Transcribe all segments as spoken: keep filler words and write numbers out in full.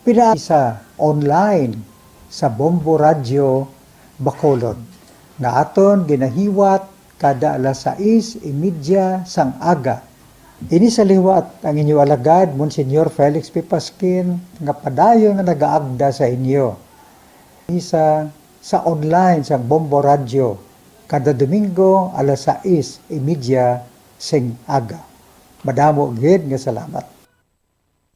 Pinaagi sa online sa Bombo Radyo Bacolod, nga aton ginahiwat kada alas sais y media sang aga. Ini sa liwat ang inyo alagad, Monsignor Felix P. Pasquin, nga padayon nga nagaagda sa inyo. Misa sa online sang Bombo Radyo kada Domingo alas sais y media sing aga. Madamo gid nga salamat.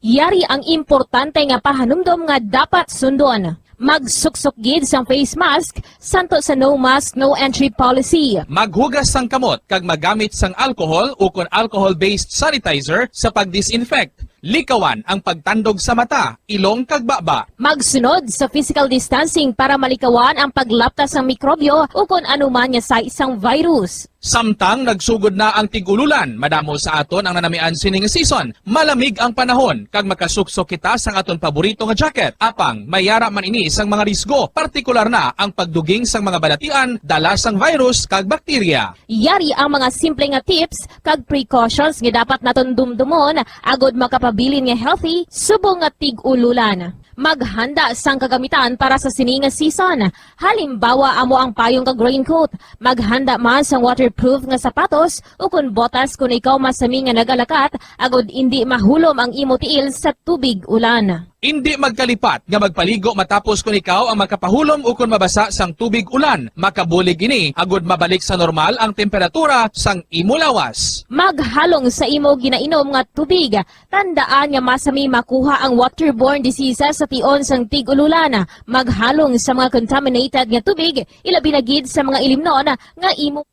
Yari ang importante nga pahanumdom nga dapat sundon. Magsuksok gid sang face mask, santo sa no mask, no entry policy. Maghugas sang kamot kag magamit sang alcohol ukon alcohol-based sanitizer sa pag-disinfect. Likawan ang pagtandog sa mata, ilong kag baba. Magsunod sa physical distancing para malikawan ang paglapta sang mikrobyo ukon anuman nga sahi sang virus. Samtang nagsugod na ang tig-ululan, madamo sa aton ang nanamian sini nga season. Malamig ang panahon kag makasuksok kita sang aton paborito nga jacket. Apang may yara man ini sang mga risgo, partikular na ang pagduging sang mga balatian dala sang virus kag bakterya. Yari ang mga simple nga tips kag precautions nga dapat naton dumdumon agod makapabilin nga healthy subong nga tig-ululan. Maghanda sang kagamitan para sa sini nga season. Halimbawa, amo ang payong kag raincoat. Maghanda man sang waterproof nga sapatos ukon botas kon ikaw masami nga nagalakat agod indi mahulom ang imo tiil sa tubig ulan. Indi magkalipat nga magpaligo matapos kon ikaw ang makapahulom ukon mabasa sang tubig ulan. Makabulig ini agod mabalik sa normal ang temperatura sang imo lawas. Maghalong sa imo ginainom nga tubig. Tandaan nga masami makuha ang waterborne diseases sa tion sang tig-ululan. Maghalong sa mga contaminated nga tubig, ilabi na gid sa mga ilimnon nga imo.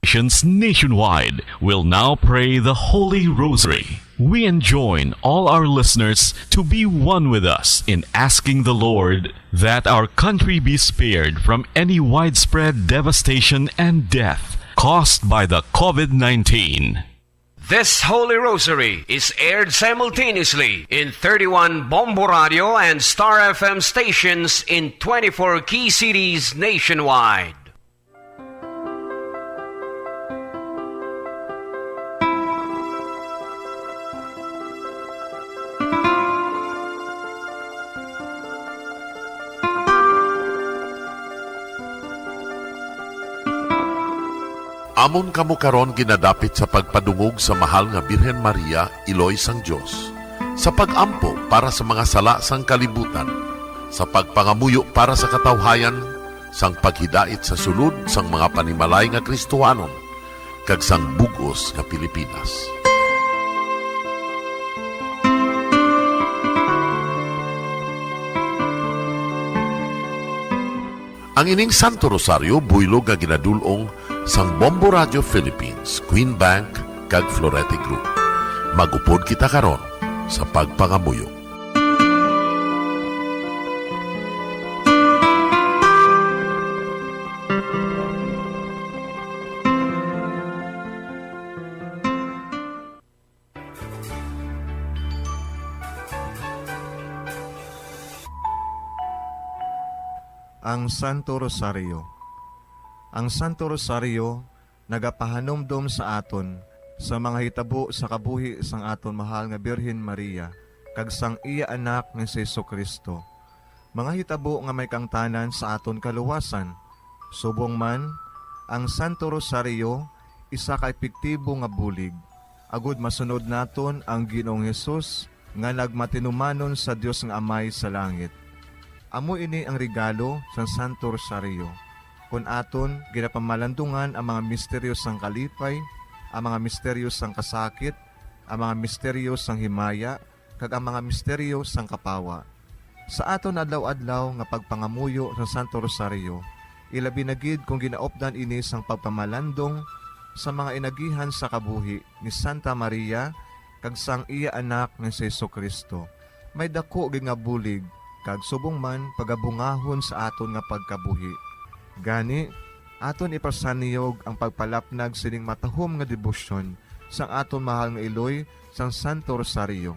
Nations nationwide will now pray the Holy Rosary. We enjoin all our listeners to be one with us in asking the Lord that our country be spared from any widespread devastation and death caused by the COVID nineteen. This Holy Rosary is aired simultaneously in thirty-one Bombo Radio and Star F M stations in twenty-four key cities nationwide. Amon kamo karon ginadapit sa pagpadungog sa Mahal nga Birhen Maria, Iloy sang Dios, sa pag-ampo para sa mga sala sang kalibutan, sa pagpangamuyo para sa katawhayan, sang paghidait sa sulod sang mga panimalay nga Kristohanon, kag sang bug-os nga Pilipinas. Ang ining Santo Rosario buylog nga ginadul-ong sang Bombo Radio Philippines, Queen Bank, kag Florete Group. Mag-upod kita karon sa pagpangamuyo. Ang Santo Rosario. Ang Santo Rosario nagapahanumdom sa aton sa mga hitabo sa kabuhi sang aton mahal nga Birhen Maria kag sang iya Anak nga si Jesu-Cristo, mga hitabo nga may kaangtanan sa aton kaluwasan. Subong man, ang Santo Rosario isa ka epektibo nga bulig agud masunod naton ang Ginoong Hesus nga nagmatinumanon sa Dios nga Amay sa langit. Amo ini ang regalo sang Santo Rosario, kon aton ginapamalandungan ang mga misteryo sang kalipay, ang mga misteryo sang kasakit, ang mga misteryo sang himaya, kag ang mga misteryo sang kapawa. Sa aton adlaw-adlaw nga pagpangamuyo sa Santo Rosario, ilabi na gid kon ginaupdan ini sang pagpamalandong sa mga inagihan sa kabuhi ni Santa Maria kag sang iya Anak nga si Jesu-Cristo, may daku gid nga bulig kag subong man pagabungahon sa aton nga pagkabuhi. Gani, aton ipasaniyog ang pagpalapnag sining matahom nga debosyon sang aton mahal nga iloy sang Santo Rosario.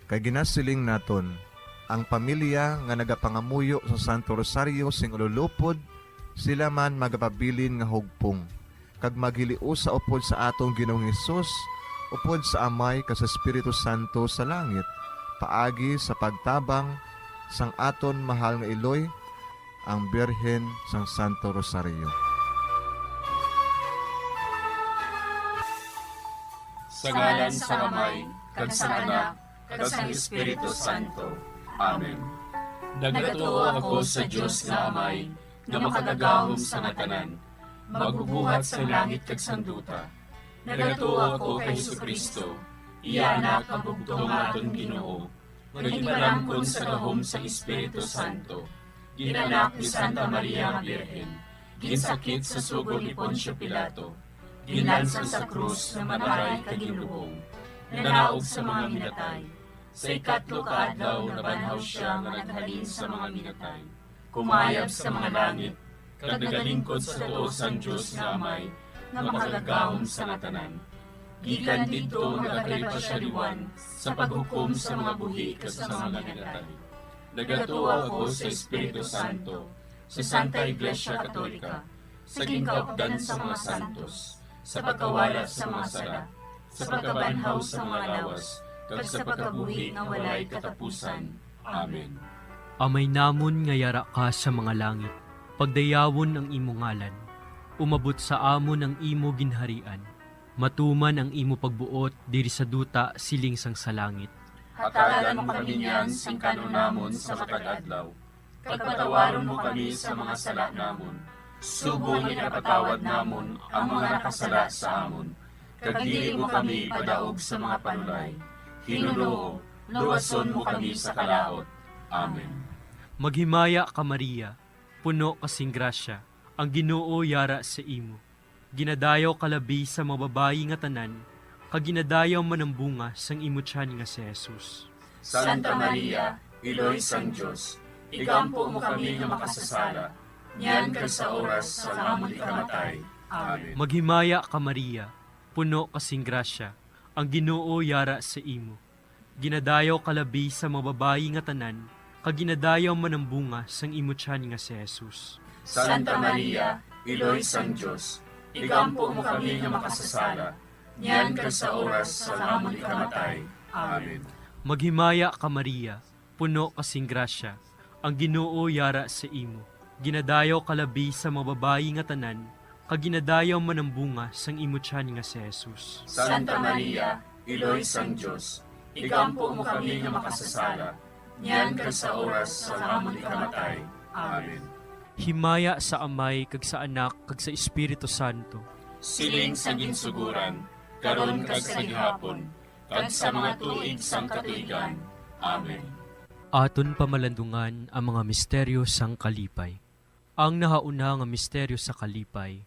Kay ginasiling naton, ang pamilya nga nagapangamuyo sa Santo Rosario sing ululupod, sila man magapabilin nga hugpong, kag maghiliusa upod sa aton Ginoong Hesus, upod sa Amay kag sa Espiritu Santo sa langit, paagi sa pagtabang sang aton mahal nga iloy, ang Birhen sang Santo Rosario. Sa ngalan sang Amay, kag sang Anak, kag sang Espiritu Santo. Amen. Nagatuo ako sa Dios nga Amay, nga makagagahom sa nga tanan, magbubuhat sang langit kag sang duta. Nagatuo ako kay Jesu-Cristo, iya Anak nga bugtong nga aton Ginoo, nga ginpalangkon sa gahom sang Espiritu Santo, ginanak ni Santa Maria nga Birhen, ginsakit sa sugo ni Poncio Pilato, ginlansang sa krus nga mataray kag ginlubong, nanaog sa mga minatay. Sa ikatlo ka adlaw nabanhaw sia nga naghalin sa mga minatay, kumayab sa mga langit, kag nagalingkod sa tuo sang Dios nga Amay, nga makagagahom sa nga tanan. Gikan didto nagakari pa sia liwan sa paghukom sa mga buhi kag sa mga minatay. Nagatuo ako sa Espiritu Santo, sa Santa Iglesia Katolika, sa ginkaupdan sa mga santos, sa pagkawala sa mga sala, sa pagkabanhaw sa mga lawas, kag sa pagkabuhi nga walay katapusan. Amen. Amay namon nga yara ka sa mga langit, pagdayawon ang imo ngalan. Umabot sa amon ang imo ginharian. Matuman ang imo pagbuot diri sa duta siling sang sa langit. Hatagan mo kami niyan sing kanon namon sa matag adlaw, kag patawaron mo kami sa mga sala namon, subong nga ginapatawad namon ang mga nakasala sa amon, kag dili mo kami ipadaog sa mga panulay. Ginoo, luwason mo kami sa kalaut. Amen. Maghimaya ka, Maria, puno ka sing grasya, ang Ginoo yara sa imo. Ginadayaw ka labi sa mga babayi nga tanan, kag ginadayaw man ang bunga sang imo tiyan nga si Jesus. Santa Maria, Iloy sang Dios, igampo mo kami nga makasasala, niyan kag sa oras sang amon ikamatay. Amen. Maghimaya ka, Maria, puno ka sing grasya, ang Ginoo yara sa imo. Ginadayaw ka labi sa mga babayi nga tanan, kag ginadayaw man ang bunga sang imo tiyan nga si Jesus. Santa Maria, Iloy sang Dios, igampo mo kami nga makasasala, niyan kag sa oras sang amon ikamatay. Amen. Maghimaya ka, Maria, puno ka sing grasya, ang Ginoo yara sa imo. Ginadayaw ka labi sa mga babayi nga tanan, kag ginadayaw man ang bunga sang imo tiyan nga si Jesus. Santa Maria, Iloy sang Dios, igampo mo kami nga makasasala, niyan kag sa oras sang amon ikamatay. Amen. Himaya sa Amay, kag sa Anak, kag sa Espiritu Santo. Siling sa ginsuguran, karon kag sa gihapon, kag sa mga tuig sang katuigan. Amen. Aton pamalandungan ang mga misteryo sang kalipay. Ang nahauna nga misteryo sa kalipay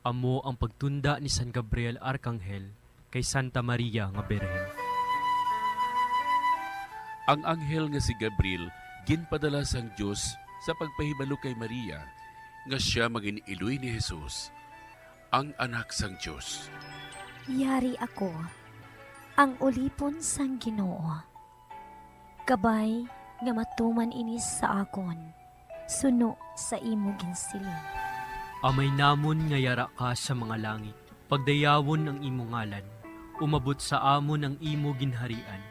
amo ang pagtunda ni San Gabriel Arkanghel kay Santa Maria nga Birhen. Ang anghel nga si Gabriel ginpadala sang Dios sa pagpahibalo kay Maria nga sia mangin-iloy ni Jesus, ang Anak sang Dios. Yari ako, ang ulipon sang Ginoo. Kabay nga matuman ini sa akon, suno sa imo ginsiling. Amay namon nga yara ka sa mga langit, pagdayawon ang imo ngalan. Umabot sa amon ang imo ginharian.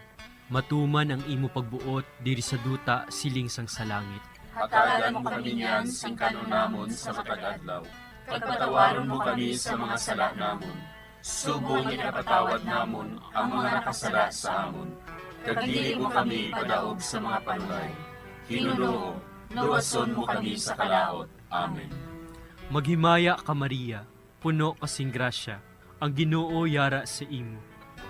Matuman ang imo pagbuot diri sa duta siling sang sa langit. Hatagan mo kami niyan sing kanon namon sa matag adlaw, kag patawaron mo kami sa mga sala namon, subong nga ginapatawad namon ang mga nakasala sa amon, kag dili mo kami ipadaog sa mga panulay. Ginoo, luwason mo kami sa kalaut. Amen. Maghimaya ka, Maria, puno ka sing grasya, ang Ginoo yara sa imo.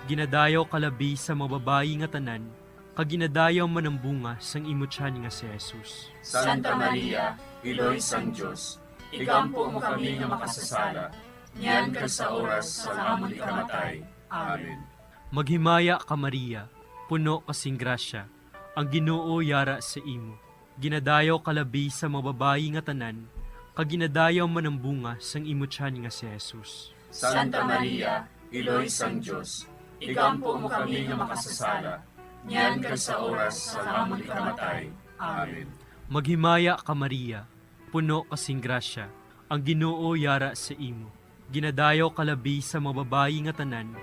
Ginadayaw ka labi sa mga babayi nga tanan, kag ginadayaw man ang bunga sang imo tiyan nga si Jesus. Santa Maria, Iloy sang Dios, igampo mo kami nga makasasala, niyan kag sa oras sang amon ikamatay. Amen. Maghimaya ka, Maria, puno ka sing grasya, ang Ginoo yara sa imo. Ginadayaw ka labi sa mga babayi nga tanan, kag ginadayaw man ang bunga sang imo tiyan nga si Jesus. Santa Maria, Iloy sang Dios, igampo mo kami nga makasasala, niyan kag sa oras sang amon ikamatay. Amen. Maghimaya ka, Maria, puno ka sing grasya, ang Ginoo yara sa imo. Ginadayaw ka labi sa mga babayi nga tanan,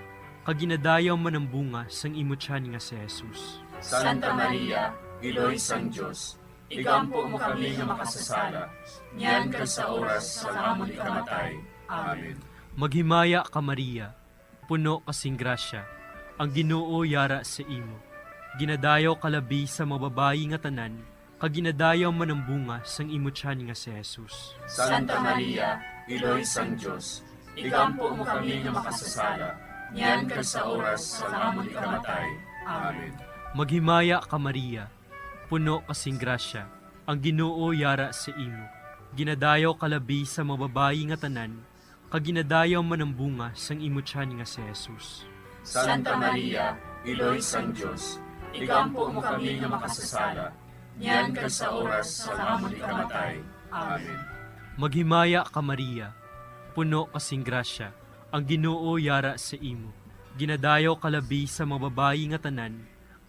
kag ginadayaw man ang bunga sang imo tiyan nga si Jesus. Santa Maria, Iloy sang Dios, igampo mo kami nga makasasala, niyan kag sa oras sang amon ikamatay. Amen. Maghimaya ka, Maria, puno ka sing grasya, ang Ginoo yara sa imo. Ginadayaw ka labi sa mga babayi nga tanan, kag ginadayaw man ang bunga sang imo tiyan nga si Jesus. Santa Maria, Iloy sang Dios, igampo mo kami nga makasasala, niyan kag sa oras sang amon ikamatay. Amen. Maghimaya ka, Maria, puno ka sing grasya, ang Ginoo yara sa imo. Ginadayaw ka labi sa mga babayi nga tanan, kag ginadayaw man ang bunga sang imo tiyan nga si Jesus. Santa Maria, Iloy sang Dios, igampo mo kami nga makasasala, niyan kag sa oras sang amon ikamatay. Amen. Maghimaya ka, Maria, puno ka sing grasya, ang Ginoo yara sa imo. Ginadayaw ka labi sa mga babayi nga tanan,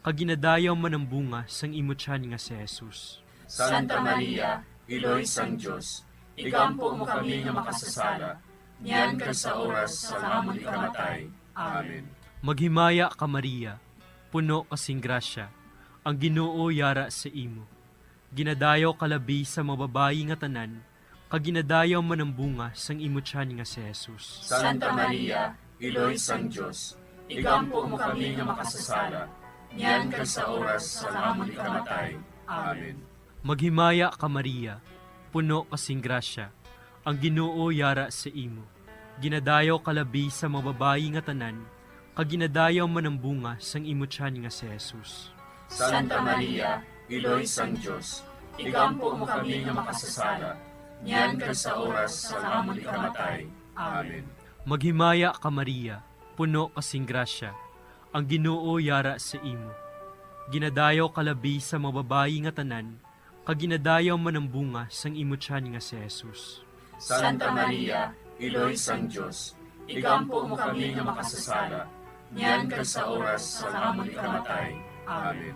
kag ginadayaw man ang bunga sang imo tiyan nga si Jesus. Santa Maria, Iloy sang Dios, igampo mo kami nga makasasala, niyan kag sa oras sang amon ikamatay. Amen. Maghimaya ka, Maria, puno ka sing grasya, ang Ginoo yara sa imo. Ginadayaw ka labi sa mga babayi nga tanan, kag ginadayaw man ang bunga sang imo tiyan nga si Jesus. Santa Maria, Iloy sang Dios, igampo mo kami nga makasasala, niyan kag sa oras sang amon ikamatay. Amen. Maghimaya ka, Maria, puno ka sing grasya, ang Ginoo yara sa imo. Ginadayaw ka labi sa mga babayi nga tanan, kag ginadayaw man ang bunga sang imo tiyan nga si Jesus. Santa Maria, Iloy sang Dios, igampo mo kami nga makasasala, niyan kag sa oras sang amon ikamatay. Amen. Maghimaya ka, Maria, puno ka sing grasya, ang Ginoo yara sa imo. Ginadayaw ka labi sa mga babayi nga tanan, kag ginadayaw man ang bunga sang imo tiyan nga si Jesus. Santa Maria, Iloy sang Dios, igampo mo kami nga makasasala, niyan kag sa oras sang amon ikamatay. Amen.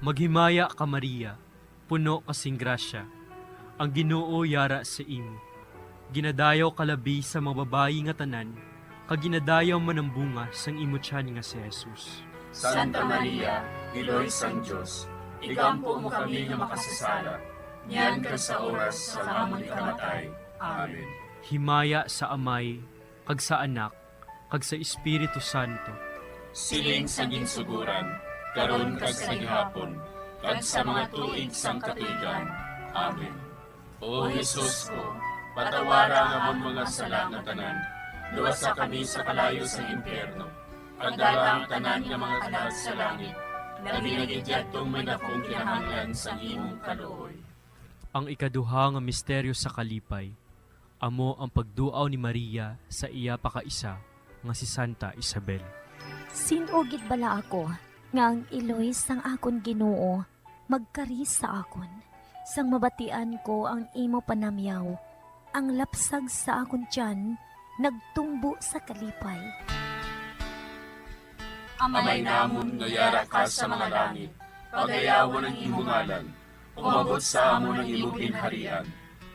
Maghimaya ka, Maria, puno ka sing grasya, ang Ginoo yara sa imo. Ginadayaw ka labi sa mga babayi nga tanan, kag ginadayaw man ang bunga sang imo tiyan nga si Jesus. Santa Maria, Iloy sang Dios, igampo mo kami nga makasasala, niyan kag sa oras sang amon ikamatay. Amen. Himaya sa Amay, kag sa Anak, kag sa Espiritu Santo. Siling sa ginsuguran, karon kag sa gihapon, kag sa mga tuig sang katuigan. Amen. O Jesus ko, patawara ang amon mga sala nga tanan, luwasa kami sa kalayo sang impyerno, kag dala ang tanan nga mga kalag sa langit, labi na gid yadtong may dakong kinahanglan sang imong kaluoy. Ang ikaduha nga misteryo sa kalipay, amo ang pagduaw ni Maria sa iya pakaisa nga si Santa Isabel. Sin-o gid bala ako nga ang iloy sang akon Ginoo magkari sa akon, sang mabatian ko ang imo panamyaw, ang lapsag sa akon tiyan nagtumbo sa kalipay. Amay namon nga yara ka sa mga langit, pagayawon ang imo ngalan, umabot sa amon ang imo ginharian,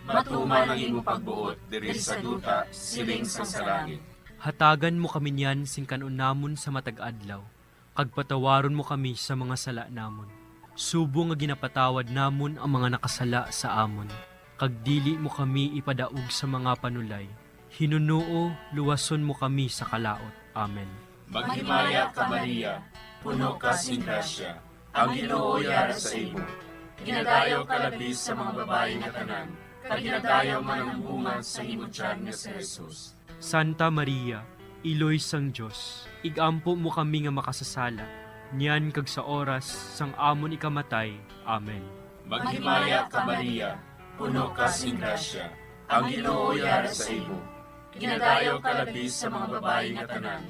matuman ang imo pagbuot diri sa duta, siling sang sa langit. Hatagan mo kami niyan sing kan-on namon sa matag adlaw, kag patawaron mo kami sa mga sala namon, subong nga ginapatawad namon ang mga nakasala sa amon, kag dili mo kami ipadaog sa mga panulay. Hinunoo, luwason mo kami sa kalaut. Amen. Maghimaya ka, Maria, puno ka sing grasya, ang Ginoo yara sa imo. Ginadayaw ka labi sa mga babayi nga tanan, kag ginadayaw man ang bunga sa imo tiyan nga si Jesus. Santa Maria, Iloy sang Dios, igampo mo kami nga makasasala, niyan kag sa oras sang amon ikamatay. Amen. Maghimaya ka, Maria, puno ka sing grasya, ang Ginoo yara sa imo. Ginadayaw ka labi sa mga babayi nga tanan,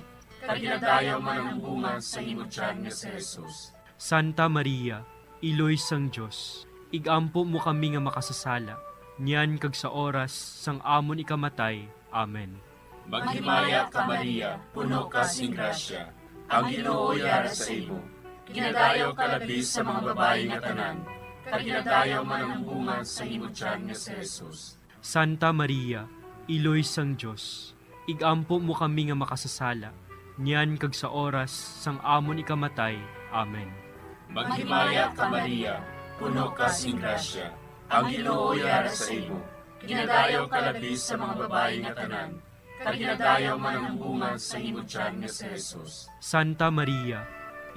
kag ginadayaw man ang bunga sa imo tiyan nga si Jesus. Santa Maria, Iloy sang Dios, igampo mo kami nga makasasala, niyan kag sa oras sang amon ikamatay. Amen. Maghimaya ka, Maria, puno ka sing grasya, ang Ginoo yara sa imo. Ginadayaw ka labi sa mga babayi nga tanan, kag ginadayaw man ang bunga sa imo tiyan nga si Jesus. Santa Maria, Iloy sang Dios, igampo mo kami nga makasasala, niyan kag sa oras sang amon ikamatay. Amen. Maghimaya ka, Maria, puno ka sing grasya, ang Ginoo yara sa imo. Ginadayaw ka labi sa mga babayi nga tanan, kag ginadayaw man ang bunga sang imo tiyan nga si Jesus. Santa Maria,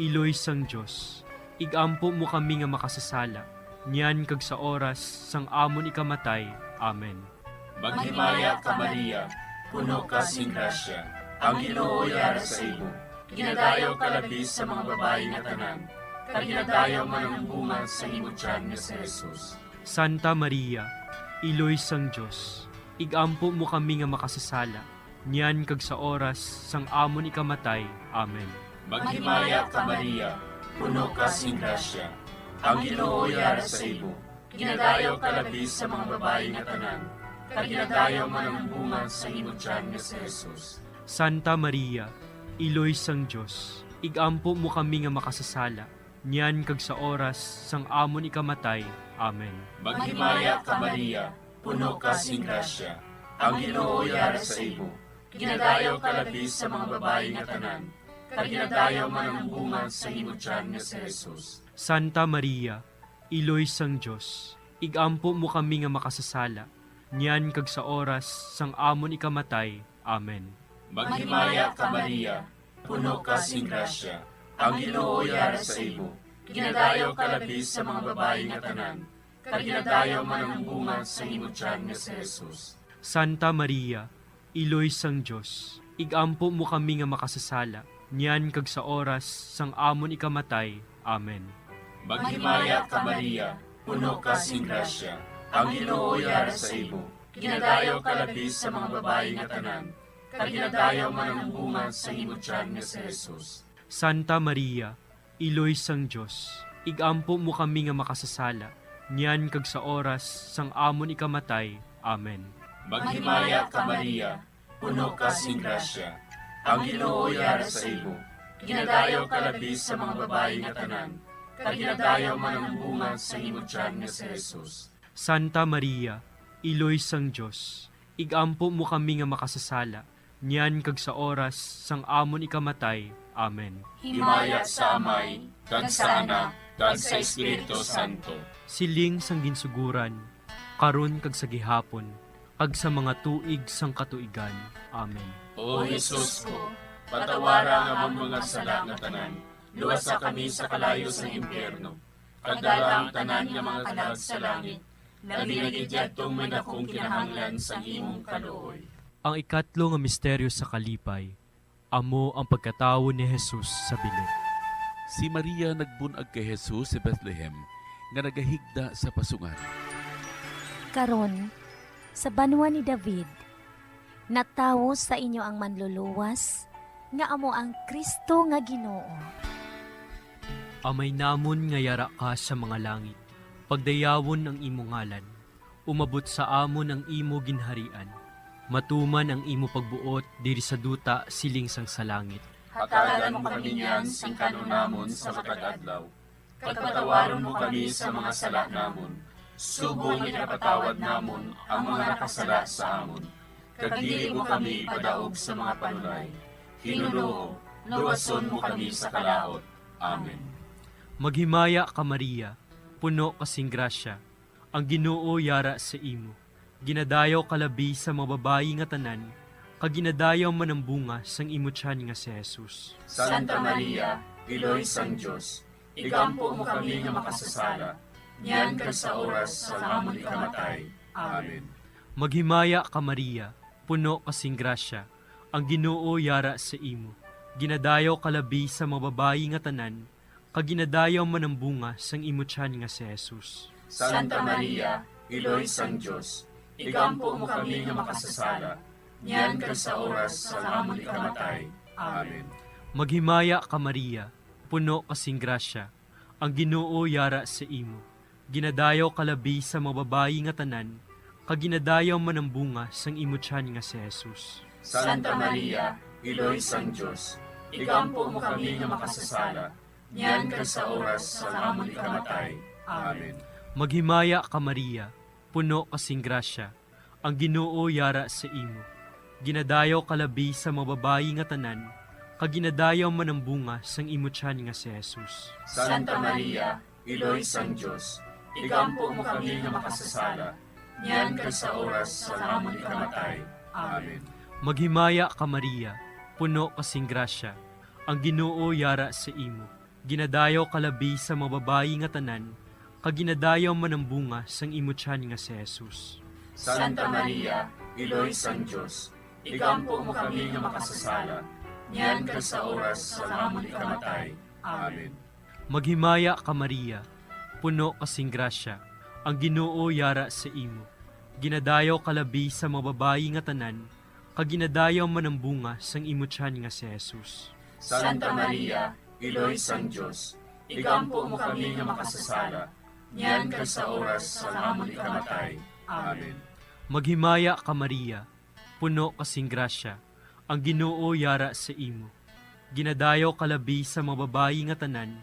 Iloy sang Dios, igampo mo kami nga makasasala, niyan kag sa oras sang amon ikamatay. Amen. Maghimaya ka, Maria, puno ka sing grasya, ang Ginoo yara sa imo. Ginadayaw ka labi sa mga babayi nga tanan, kag ginadayaw man ang bunga sa imo tiyan nga si Jesus. Santa Maria, Iloy sang Dios, igampo mo kami nga makasasala, niyan kag sa oras sang amon ikamatay. Amen. Maghimaya ka, Maria, puno ka sing grasya, ang Ginoo yara sa imo. Ginadayaw ka labi sa mga babayi nga tanan, kag ginadayaw man ang bunga sa imo tiyan nga si Jesus. Santa Maria, Iloy sang Dios, igampo mo kami nga makasasala, niyan kag sa oras sang amon ikamatay. Amen. Maghimaya ka, Maria, puno ka sing grasya, ang Ginoo yara sa imo. Ginadayaw ka labi sa mga babayi nga tanan, kag ginadayaw man ang bunga sa imo tiyan nga si Jesus. Santa Maria, Iloy sang Dios, igampo mo kami nga makasasala, niyan kag sa oras sang amon ikamatay. Amen. Maghimaya ka, Maria, puno ka sing grasya, ang Ginoo yara sa imo. Ginadayaw ka labi sa mga babayi nga tanan, kag ginadayaw man ang bunga sa imo tiyan nga si Jesus. Santa Maria, Iloy sang Dios, igampo mo kami nga makasasala, niyan kag sa oras sang amon ikamatay. Amen. Maghimaya ka, Maria, puno ka sing grasya, ang Ginoo yara sa imo. Ginadayaw ka labi sa mga babayi nga tanan, kag ginadayaw man ang bunga sa imo tiyan nga si Jesus. Santa Maria, Iloy sang Dios, igampo mo kami nga makasasala, niyan kag sa oras sang amon ikamatay. Amen. Maghimaya ka, Maria, puno ka sing grasya, ang Ginoo yara sa imo. Ginadayaw ka labi sa mga babayi nga tanan, kag ginadayaw man ang bunga sa imo tiyan nga si Jesus. Santa Maria, Iloy sang Dios, igampo mo kami nga makasasala, niyan kag sa oras sang amon ikamatay. Amen. Himaya sa Amay, kag sa Anak, kag sa Espiritu Santo. Siling sang ginsuguran, karon kag sa gihapon, kag sa mga tuig sang katuigan. Amen. O Jesus ko, patawara ang amon mga sala nga tanan, luwasa kami sa kalayo sang impyerno, kag dala ang tanan nga mga kalag sa langit, labi na gid yadtong may dakong kinahanglan sang imong kaluoy. Ang ikatlo nga misteryo sa kalipay, amo ang pagkatawo ni Jesus sa bilog. Si Maria nagbun-ag kay Jesus sa Bethlehem, nga nagahigda sa pasungan. Karon, sa banwa ni David, natawo sa inyo ang Manluluwas, nga amo ang Cristo nga Ginoo. Amay namon nga yara ka sa mga langit, pagdayawon ang imo ngalan. Umabot sa amon ang imo ginharian. Matuman ang imo pagbuot diri sa duta siling sang sa langit. Hatagan mo kami niyan sing kan-on namon sa matag adlaw, kag patawaron mo kami sa mga sala namon, subong nga ginapatawad namon ang mga nakasala sa amon, kag dili mo kami ipadaog sa mga panulay. Hinunoo, luwason mo kami sa kalaut. Amen. Maghimaya ka, Maria, puno ka sing grasya, ang Ginoo yara sa imo. Ginadayaw ka labi sa mga babayi nga tanan, kag ginadayaw man ang bunga sang imo tiyan nga si Jesus. Santa Maria, Iloy sang Dios, igampo mo kami nga makasasala, niyan kag sa oras sang amon ikamatay. Amen. Maghimaya ka, Maria, puno ka sing grasya, ang Ginoo yara sa imo. Ginadayaw ka labi sa mga babayi nga tanan, kag ginadayaw man ang bunga sang imo tiyan nga si Jesus. Santa Maria, Iloy sang Dios, igampo mo kami nga makasasala, niyan kag sa oras sang amon ikamatay. Amen. Maghimaya ka, Maria, puno ka sing grasya, ang Ginoo yara sa imo. Ginadayaw ka labi sa mga babayi nga tanan, kag ginadayaw man ang bunga sang imo tiyan nga si Jesus. Santa Maria, Iloy sang Dios, igampo mo kami nga makasasala, niyan kag sa oras sang amon ikamatay. Amen. Maghimaya ka, Maria, puno ka sing grasya, ang Ginoo yara sa imo. Ginadayaw ka labi sa mga babayi nga tanan, kag ginadayaw man ang bunga sang imo tiyan nga si Jesus. Santa Maria, Iloy sang Dios, igampo mo kami nga makasasala, niyan kag sa oras sang amon ikamatay. Amen. Maghimaya ka, Maria, puno ka sing grasya, ang Ginoo yara sa imo. Ginadayaw ka labi sa mga babayi nga tanan, kag ginadayaw man ang bunga sang imo tiyan nga si Jesus. Santa Maria, Iloy sang Dios, igampo mo kami nga makasasala, niyan kag sa oras sang amon ikamatay. Amen. Maghimaya ka, Maria, puno ka sing grasya, ang Ginoo yara sa imo. Ginadayaw ka labi sa mga babayi nga tanan, kag ginadayaw man ang bunga sang imo tiyan nga si Jesus. Santa Maria, Iloy sang Dios, igampo mo kami nga makasasala, niyan kag sa oras sang amon ikamatay. Amen. Maghimaya ka, Maria, puno ka sing grasya, ang Ginoo yara sa imo. Ginadayaw ka labi sa mga babayi nga tanan,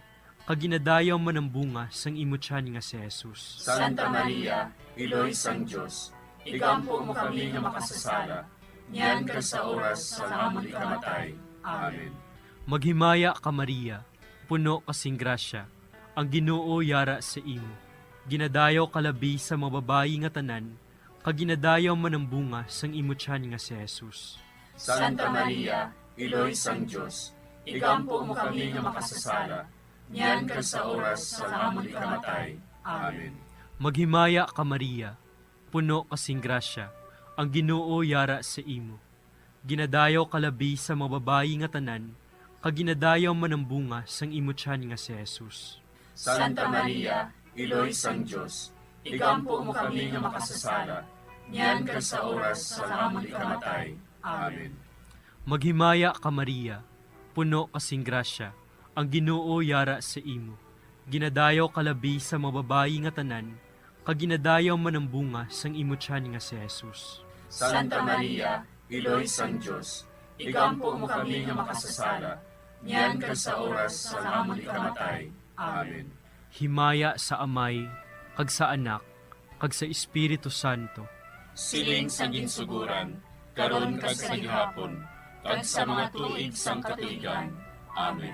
kag ginadayaw man ang bunga sang imo tiyan nga si Jesus. Santa Maria, Iloy sang Dios, igampo mo kami nga makasasala, niyan kag sa oras sang amon ikamatay. Amen. Maghimaya ka, Maria, puno ka sing grasya, ang Ginoo yara sa imo. Ginadayaw ka labi sa mga babayi nga tanan, kag ginadayaw man ang bunga sang imo tiyan nga si Jesus. Santa Maria, Iloy sang Dios, igampo mo kami nga makasasala, niyan kag sa oras sang amon ikamatay. Amen. Maghimaya ka, Maria, puno ka sing grasya, ang Ginoo yara sa imo. Ginadayaw ka labi sa mga babayi nga tanan, kag ginadayaw man ang bunga sang imo tiyan nga si Jesus. Santa Maria, Iloy sang Dios, igampo mo kami nga makasasala, niyan kag sa oras sang amon ikamatay. Amen. Maghimaya ka, Maria, puno ka sing grasya, ang Ginoo yara sa imo. Ginadayaw ka labi sa mga babayi nga tanan, kag ginadayaw man ang bunga sang imo tiyan nga si Jesus. Santa Maria, Iloy sang Dios, igampo mo kami nga makasasala, niyan kag sa oras sang amon ikamatay. Amen. Himaya sa Amay, kag sa Anak, kag sa Espiritu Santo. Siling sa ginsugoran, karon kag sa gihapon, kag sa mga tuig sang katuigan. Amen.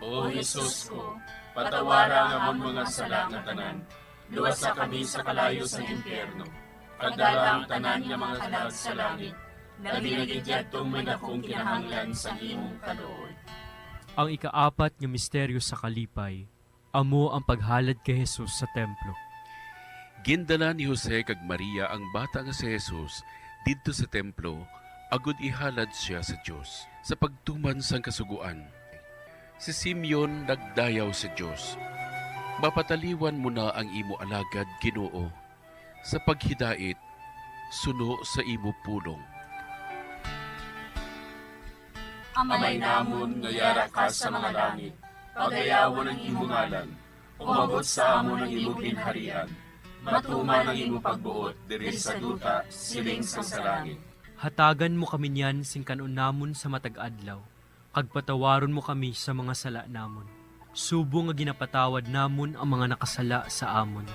O Jesus ko, patawara ang amon mga sala nga tanan, luwasa kami sa kalayo sang impyerno, kag dala ang tanan nga mga kalag sa langit, labi na gid yadtong may dakong kinahanglan sang imong kaluoy. Ang ikaapat nga misteryo sa kalipay, amo ang paghalad kay Jesus sa templo. Gindala ni Jose kag Maria ang bata nga si Jesus didto sa templo, agod ihalad sia sa Dios, sa pagtuman sang Kasugoan. Si Simeon nagdayaw sa Dios, "Mapataliwan mo na ang imo alagad, Ginoo, sa paghidait suno sa imo pulong." Amay namon nga yara ka sa mga langit, pagayawon ang imo ngalan. Umabot sa amon ang imo ginharian. Matuman ang imo pagbuot diri sa duta, siling sang sa langit. Hatagan mo kami niyan sing kan-on namon sa matag adlaw, kag patawaron mo kami sa mga sala namon, subong nga ginapatawad namon ang mga nakasala sa amon,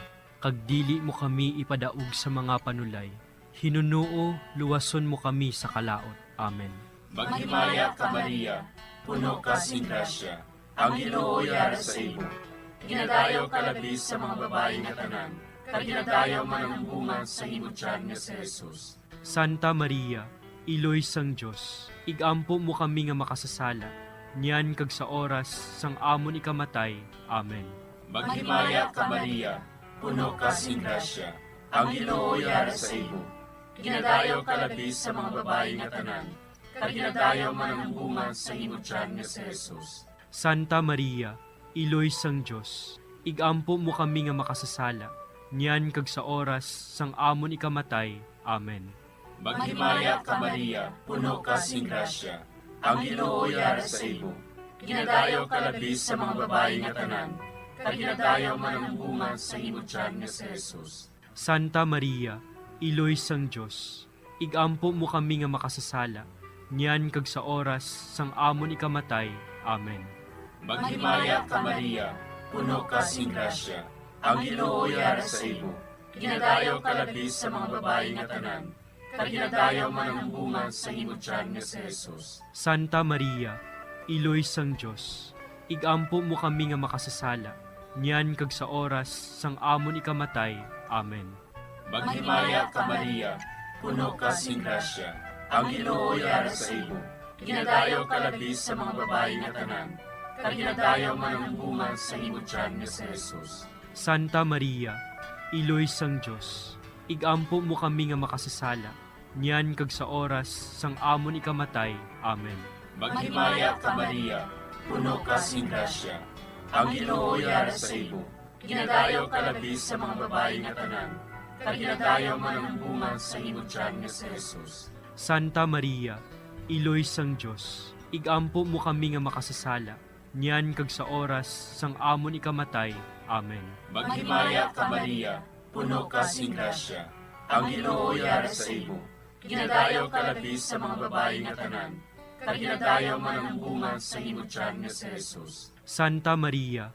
kag dili mo kami ipadaog sa mga panulay. Hinunoo, luwason mo kami sa kalaut. Amen. Maghimaya ka, Maria, puno ka sing grasya, ang Ginoo yara sa imo. Ginadayaw ka labi sa mga babayi nga tanan, kag ginadayaw man ang bunga sa imo tiyan nga si Jesus. Santa Maria, Iloy sang Dios, igampo mo kami nga makasasala, niyan kag sa oras sang amon ikamatay. Amen. Maghimaya ka, Maria, puno ka sing grasya, ang Ginoo yara sa imo. Ginadayaw ka labi sa mga babayi nga tanan, kag ginadayaw man ang bunga sa imo tiyan nga si Jesus. Santa Maria, Iloy sang Dios, igampo mo kami nga makasasala, niyan kag sa oras sang amon ikamatay. Amen. Maghimaya ka, Maria, puno ka sing grasya, ang Ginoo yara sa imo. Ginadayaw ka labi sa mga babayi nga tanan, kag ginadayaw man ang bunga sa imo tiyan nga si Jesus. Santa Maria, Iloy sang Dios, igampo mo kami nga makasasala, niyan kag sa oras sang amon ikamatay. Amen. Maghimaya ka, Maria, puno ka sing grasya, ang Ginoo yara sa imo. Ginadayaw ka labi sa mga babayi nga tanan, kag ginadayaw man ang bunga sa imo tiyan nga si Jesus. Santa Maria, Iloy sang Dios, ig-ampo mo kami nga makasasala, niyan kag sa oras sang amon ikamatay. Amen. Maghimaya ka, Maria, puno ka sing grasya, ang Ginoo yara sa imo. Ginadayaw ka labi sa mga babayi nga tanan, kag ginadayaw man ang bunga sa imo tiyan nga si Jesus. Santa Maria, Iloy sang Dios, ig-ampo mo kami nga makasasala, niyan kag sa oras sang amon ikamatay. Amen. Maghimaya ka, Maria, puno ka sing grasya, ang Ginoo yara sa imo. Ginadayaw ka labi sa mga babayi nga tanan, kag ginadayaw man ang bunga sa imo tiyan nga si Jesus. Santa Maria, Iloy sang Dios, ig-ampo mo kami nga makasasala, niyan kag sa oras sang amon ikamatay. Amen. Maghimaya ka, Maria, puno ka sing grasya, ang Ginoo yara sa imo. Ginadayaw ka labi sa mga babayi nga tanan, kag ginadayaw man ang bunga sa imo tiyan nga si Jesus. Santa Maria,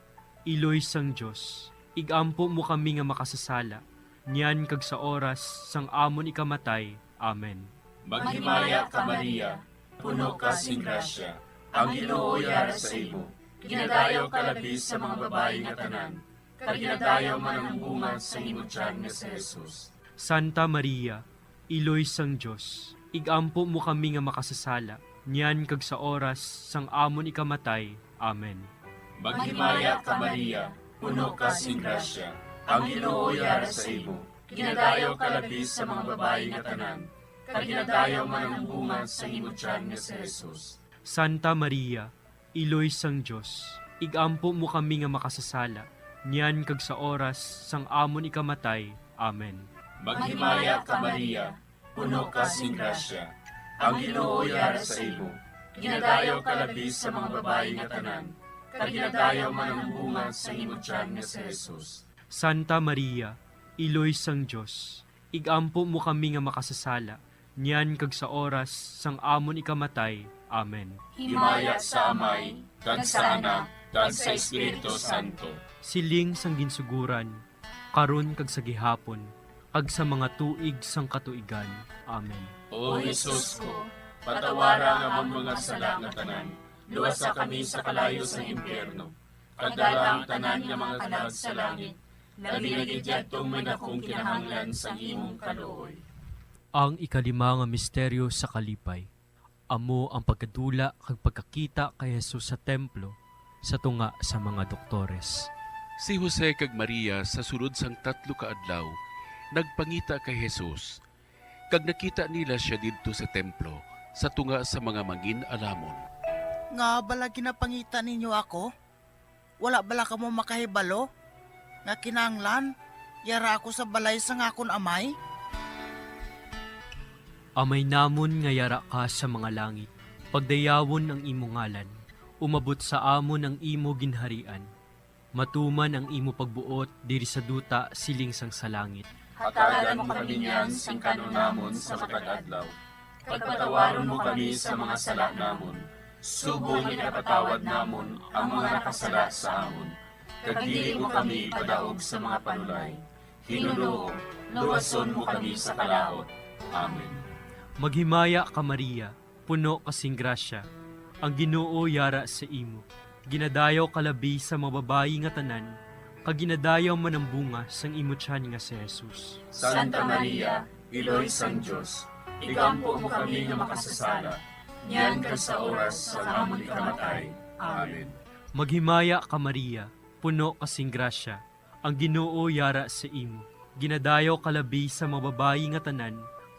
Iloy sang Dios, ig-ampo mo kami nga makasasala, niyan kag sa oras sang amon ikamatay. Amen. Maghimaya ka, Maria, puno ka sing grasya, ang Ginoo yara sa imo. Ginadayaw ka labi sa mga babayi nga tanan, kag ginadayaw man ang bunga sa imo tiyan nga si Jesus. Santa Maria, Iloy sang Dios, ig-ampo mo kami nga makasasala, niyan kag sa oras sang amon ikamatay. Amen. Maghimaya ka, Maria, puno ka sing grasya, ang Ginoo yara sa imo. Ginadayaw ka labi sa mga babayi nga tanan, kag ginadayaw man ang bunga sa imo tiyan nga si Jesus. Santa Maria, Iloy sang Dios, ig-ampo mo kami nga makasasala, niyan kag sa oras sang amon ikamatay. Amen. Maghimaya ka, Maria, puno ka sing grasya, ang Ginoo yara sa imo. Ginadayaw ka labi sa mga babayi nga tanan, kag ginadayaw man ang bunga sa imo tiyan nga si Jesus. Santa Maria, Iloy sang Dios, ig-ampo mo kami nga makasasala, niyan kag sa oras sang amon ikamatay. Amen. Himaya sa Amay, kag sa Anak, kag sa Espiritu Santo. Siling sang ginsuguran, karon kag sa gihapon, kag sa mga tuig sang katuigan. Amen. O Jesus ko, patawara ang amon mga sala nga tanan, luwasa kami sa kalayo sang impyerno, kag dala ang tanan nga mga kalag sa langit, labi na gid yadtong may dakong kinahanglan sang imong kaluoy. Ang ikalima nga misteryo sa kalipay, amo ang pagkadula kag pagkakita kay Jesus sa templo sa tunga sa mga doktores. Si Jose kag Maria sa sulod sang tatlo ka adlaw nagpangita kay Jesus, kag nakita nila sia didto sa templo sa tunga sa mga mangin-alamon. Ngaa bala ginapangita ninyo ako? Wala bala kamo makahibalo nga kinahanglan yara ako sa balay sang akon Amay? Amay namon nga yara ka sa mga langit, pagdayawon ang imo ngalan, umabot sa amon ang imo ginharian, matuman ang imo pagbuot diri sa duta siling sang sa langit. Hatagan mo kami niyan sing kan-on namon sa matag adlaw, kag patawaron mo kami sa mga sala namon, subong nga ginapatawad namon ang mga nakasala sa amon, kag dili mo kami ipadaog sa mga panulay. Ginoo, luwason mo kami sa kalaut. Amen. Maghimaya ka, Maria, puno ka sing grasya, ang Ginoo yara sa imo. Ginadayaw ka labi sa mga babayi nga tanan, kag ginadayaw man ang bunga sang imo tiyan nga si Jesus. Santa Maria, Iloy sang Dios, igampo mo kami nga makasasala, niyan kag sa oras sang amon ikamatay. Amen. Maghimaya ka, Maria, puno ka sing grasya, ang Ginoo yara sa imo. Ginadayaw ka labi sa mga babayi nga tanan,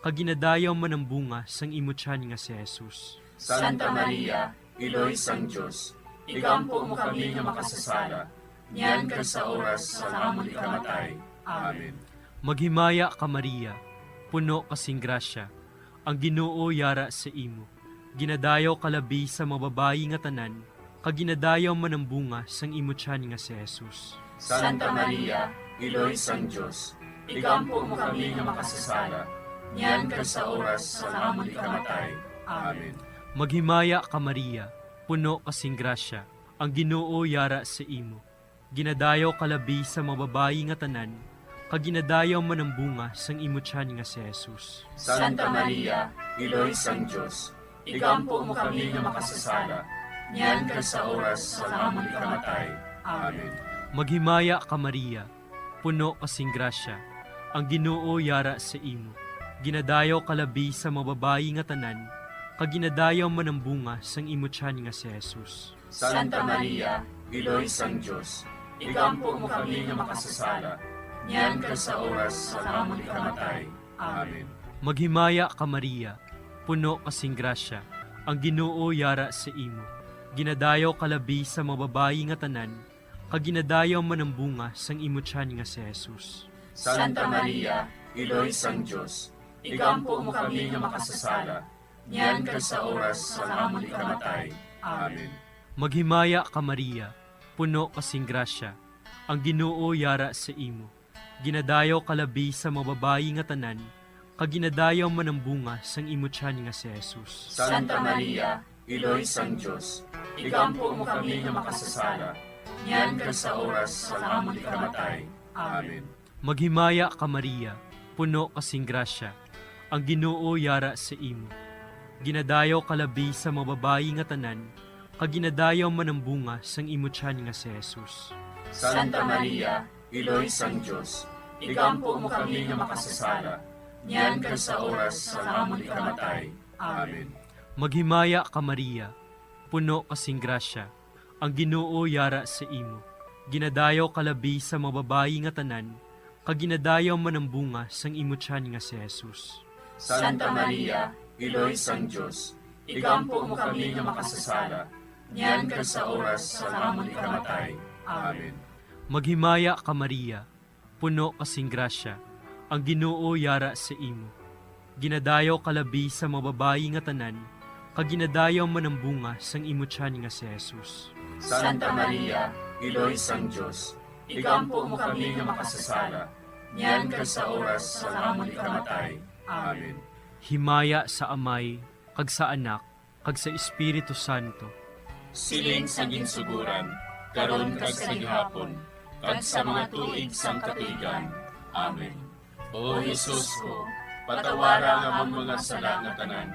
kag ginadayaw man ang bunga sang imo tiyan nga si Jesus. Santa Maria, Iloy sang Dios, igampo mo kami nga makasasala, niyan kag sa oras sang amon ikamatay. Amen. Maghimaya ka, Maria, puno ka sing grasya, ang Ginoo yara sa imo. Ginadayaw ka labi sa mga babayi nga tanan, kag ginadayaw man ang bunga sang imo tiyan nga si Jesus. Santa Maria, Iloy sang Dios, igampo mo kami nga makasasala, niyan kag sa oras sang amon ikamatay. Amen. Maghimaya ka, Maria, puno ka sing grasya, ang Ginoo yara sa imo. Ginadayaw ka labi sa mga babayi nga tanan, kag ginadayaw man ang bunga sang imo tiyan nga si Jesus. Santa Maria, Iloy sang Dios, igampo mo kami nga makasasala, niyan kag sa oras sang amon ikamatay. Amen. Maghimaya ka, Maria, puno ka sing grasya, ang Ginoo yara sa imo. Ginadayaw ka labi sa mga babayi nga tanan, kag ginadayaw man ang bunga sang imo tiyan nga si Jesus. Santa Maria, Iloy sang Dios, igampo mo kami nga makasasala, niyan kag sa oras sang amon ikamatay. Amen. Maghimaya ka, Maria, puno ka sing grasya, ang Ginoo yara sa imo. Ginadayaw ka labi sa mga babayi nga tanan, kag ginadayaw man ang bunga sang imo tiyan nga si Jesus. Santa Maria, Iloy sang Dios, igampo mo kami nga makasasala, niyan kag sa oras sang amon ikamatay. Amen. Maghimaya ka, Maria, puno ka sing grasya, ang Ginoo yara sa imo. Ginadayaw ka labi sa mga babayi nga tanan, kag ginadayaw man ang bunga sang imo tiyan nga si Jesus. Santa Maria, Iloy sang Dios, igampo mo kami nga makasasala, niyan kag sa oras sang amon ikamatay. Amen. Maghimaya ka, Maria, puno ka sing grasya, ang Ginoo yara sa imo. Ginadayaw ka labi sa mga babayi nga tanan, kag ginadayaw man ang bunga sang imo tiyan nga si Jesus. Santa Maria, Iloy sang Dios, igampo mo kami nga makasasala, niyan kag sa oras sang amon ikamatay. Amen. Maghimaya ka, Maria, puno ka sing grasya, ang Ginoo yara sa imo. Ginadayaw ka labi sa mga babayi nga tanan, kag ginadayaw man ang bunga sang imo tiyan nga si Jesus. Santa Maria, Iloy sang Dios, igampo mo kami nga makasasala, niyan kag sa oras sang amon ikamatay. Amen. Maghimaya ka, Maria, puno ka sing grasya, ang Ginoo yara sa imo. Ginadayaw ka labi sa mga babayi nga tanan, kag ginadayaw man ang bunga sang imo tiyan nga si Jesus. Santa Maria, Iloy sang Dios, igampo mo kami nga makasasala, niyan kag sa oras sang amon ikamatay. Amen. Himaya sa Amay, kag sa Anak, kag sa Espiritu Santo. Siling sa ginsugoran, karon kag sa gihapon, kag sa mga tuig sang katuigan. Amen. O Jesus ko, patawara ang amon mga sala nga tanan,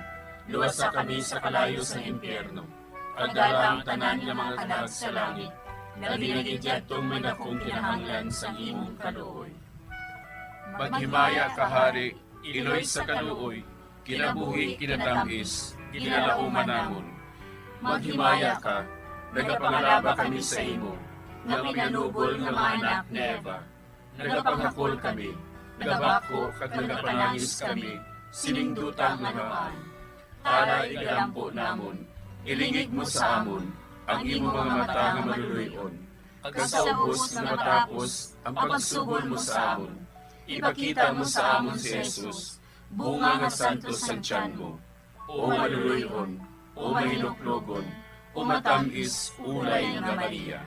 luwasa kami sa kalayo sang impyerno, kag dala ang tanan nga mga kalag sa langit, labi na gid yadtong may dakong kinahanglan sang imong kaluoy. Maghimaya ka, Hari, Iloy sa kaluoy, kinabuhi, kinatam-is, kinalauman namon. Maghimaya ka, nagapangalaba kami sa imo, nga pinanubol nga mga anak ni Eva. Nagapanghakol kami, nagabako, kag nagapanangis kami, sining duta nga maan. Tara, igalampo namon, ilingig mo sa amon ang imo mga mata nga maluloy-on, kag sa ubos nga matapos ang pagsugol mo sa amon, ipakita mo sa amon si Jesus, bunga nga santos sang tiyan mo. O maluloy-on, o mahinuklogon, o matam-is ulay nga Maria.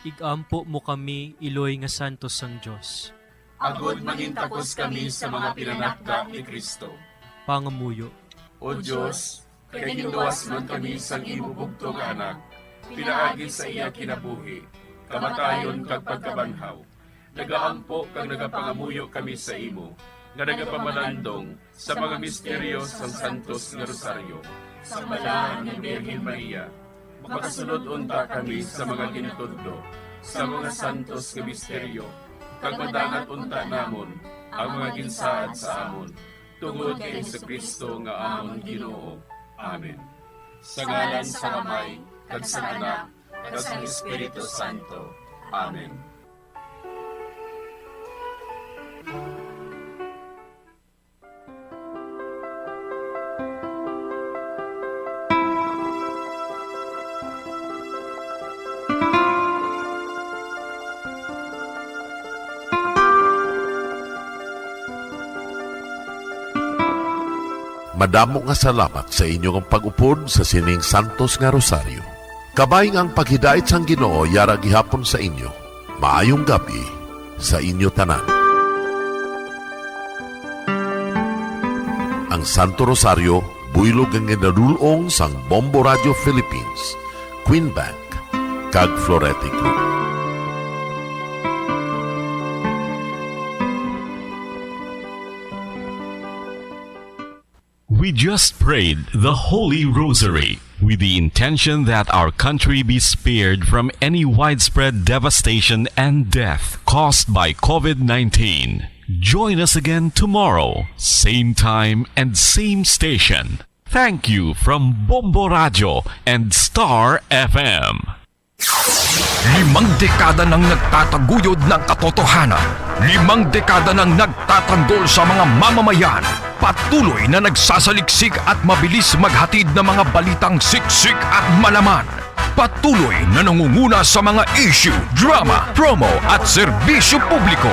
Igampo mo kami, Iloy nga santos sang Dios. Agod mangintakos kami sa mga pinanakda ni Cristo. Pangamuyo. O Dios, kay ginluwas man kami sang imo bugtong nga Anak, pinaagi sa iya kinabuhi, kamatayon, kag pagkabanhaw, nagaampo kag nagapangamuyo kami sa imo, nga nagapamalandong sa mga misteryo sang santos nga rosaryo sang Balaan nga Birhen Maria. Makasulod unta kami sa mga ginatudlo sa mga santos nga misteryo, kag madangat unta namon ang mga ginsaad sa amon, tungod kay Jesu-Cristo nga amon Ginoo. Amen. Sa ngalan sang Amay, kag sang Anak, kag sang Espiritu Santo. Amen. Madamo nga salamat sa inyo nga pag-upod sa sining santos nga rosaryo. Kabay nga ang paghidait sang Ginoo yara gihapon sa inyo. Maayong gab-i sa inyo tanan. Ang Santo Rosario, buylog nga ginadul-ong sang Bombo Radio Philippines, Queen Bank, kag Florete Group. We just prayed the Holy Rosary. with the intention that our country be spared from any widespread devastation and death caused by COVID nineteen. Join us again tomorrow, same time and same station. Thank you from Bombo Radyo and Star F M. Limang dekada nang nagtataguyod ng katotohanan. Limang dekada nang nagtatanggol sa mga mamamayan. Patuloy na nagsasaliksik at mabilis maghatid ng mga balitang siksik at malaman. Patuloy na nangunguna sa mga issue, drama, promo at serbisyo publiko.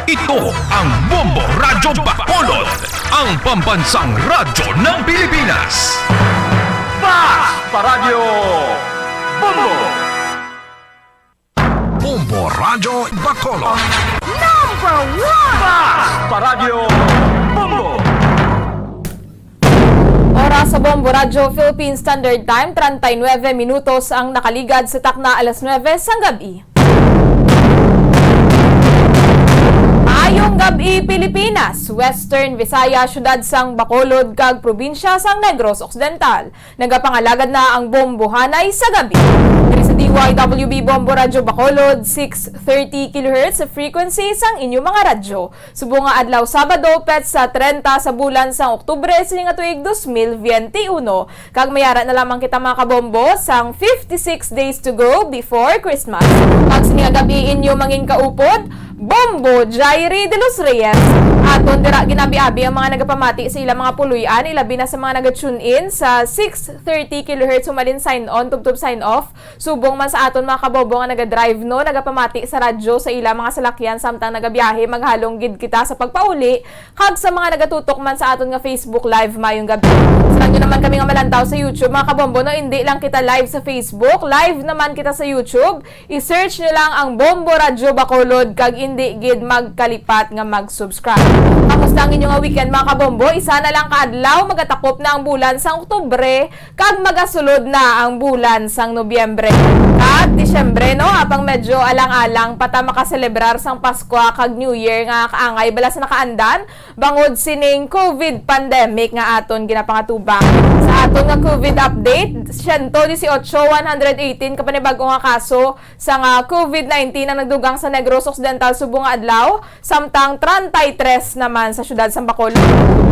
Ito ang Bombo Radyo Bacolod, ang pambansang radyo ng Pilipinas. Fast Paradyo Bombo! Bombo Radyo Bacolod. Number one! Fast Paradyo Bombo! Oras sa Bombo Radyo Philippine Standard Time, treinta y nueve minutos ang nakaligad sa takna alas nuebe sang gab-i. Maayong gab-i, Pilipinas, Western Visayas, siyudad sang Bacolod, kag probinsya sang Negros Occidental. Nagapangalagad na ang Bombohanay sa gab-i. Diri sa D Y W B Bombo Radyo Bacolod, six thirty kilohertz frequency sang inyo mga radyo. Subong nga adlaw Sabado, petsa treinta sa bulan sang Oktubre sini nga tuig dos mil bente uno, kag mayara na lamang kita, mga kabombo, sang fifty-six days to go before Christmas. Kag sini nga gab-i, inyo mangin kaupod, Bombo Jairi de los Reyes. Aton dira ginabi-abi ang mga nagapamati sa ilang mga puloy-an, ilabi na sa mga naga-tune in sa six thirty kilohertz humalin sign on tubtob sign off. Subong man sa aton mga kabombo nga naga-drive, no, nagapamati sa radyo sa ila mga salakyan samtang nagabiyahe, maghalong gid kita sa pagpauli, kag sa mga nagatutok man sa aton nga Facebook Live, mayong gab-i. Sarang nyo naman kami nga malantaw sa YouTube, mga kabombo, no, indi lang kita live sa Facebook, live naman kita sa YouTube. I-search nyo lang ang Bombo Radyo Bacolod kag indi gid magkalipat nga mag-subscribe. Kamusta ang inyo nga weekend, mga kabombo? Isa na lang ka adlaw, magatakop na ang bulan sang Oktubre, kag magasulod na ang bulan sang Nobyembre kag Disyembre, no? Apang medyo alang-alang pa ta makaselebrar sang Paskwa kag New Year nga kaangay bala sa nakaandan, bangod sining COVID pandemic nga aton ginapangatubang. Sa aton nga COVID update, siyento disiotso, one hundred eighteen ka panibag-o nga kaso sang, ah, COVID nineteen ang nagdugang sa Negros Occidental subong nga adlaw, samtang treinta y tres naman sa siyudad sang Bacolod.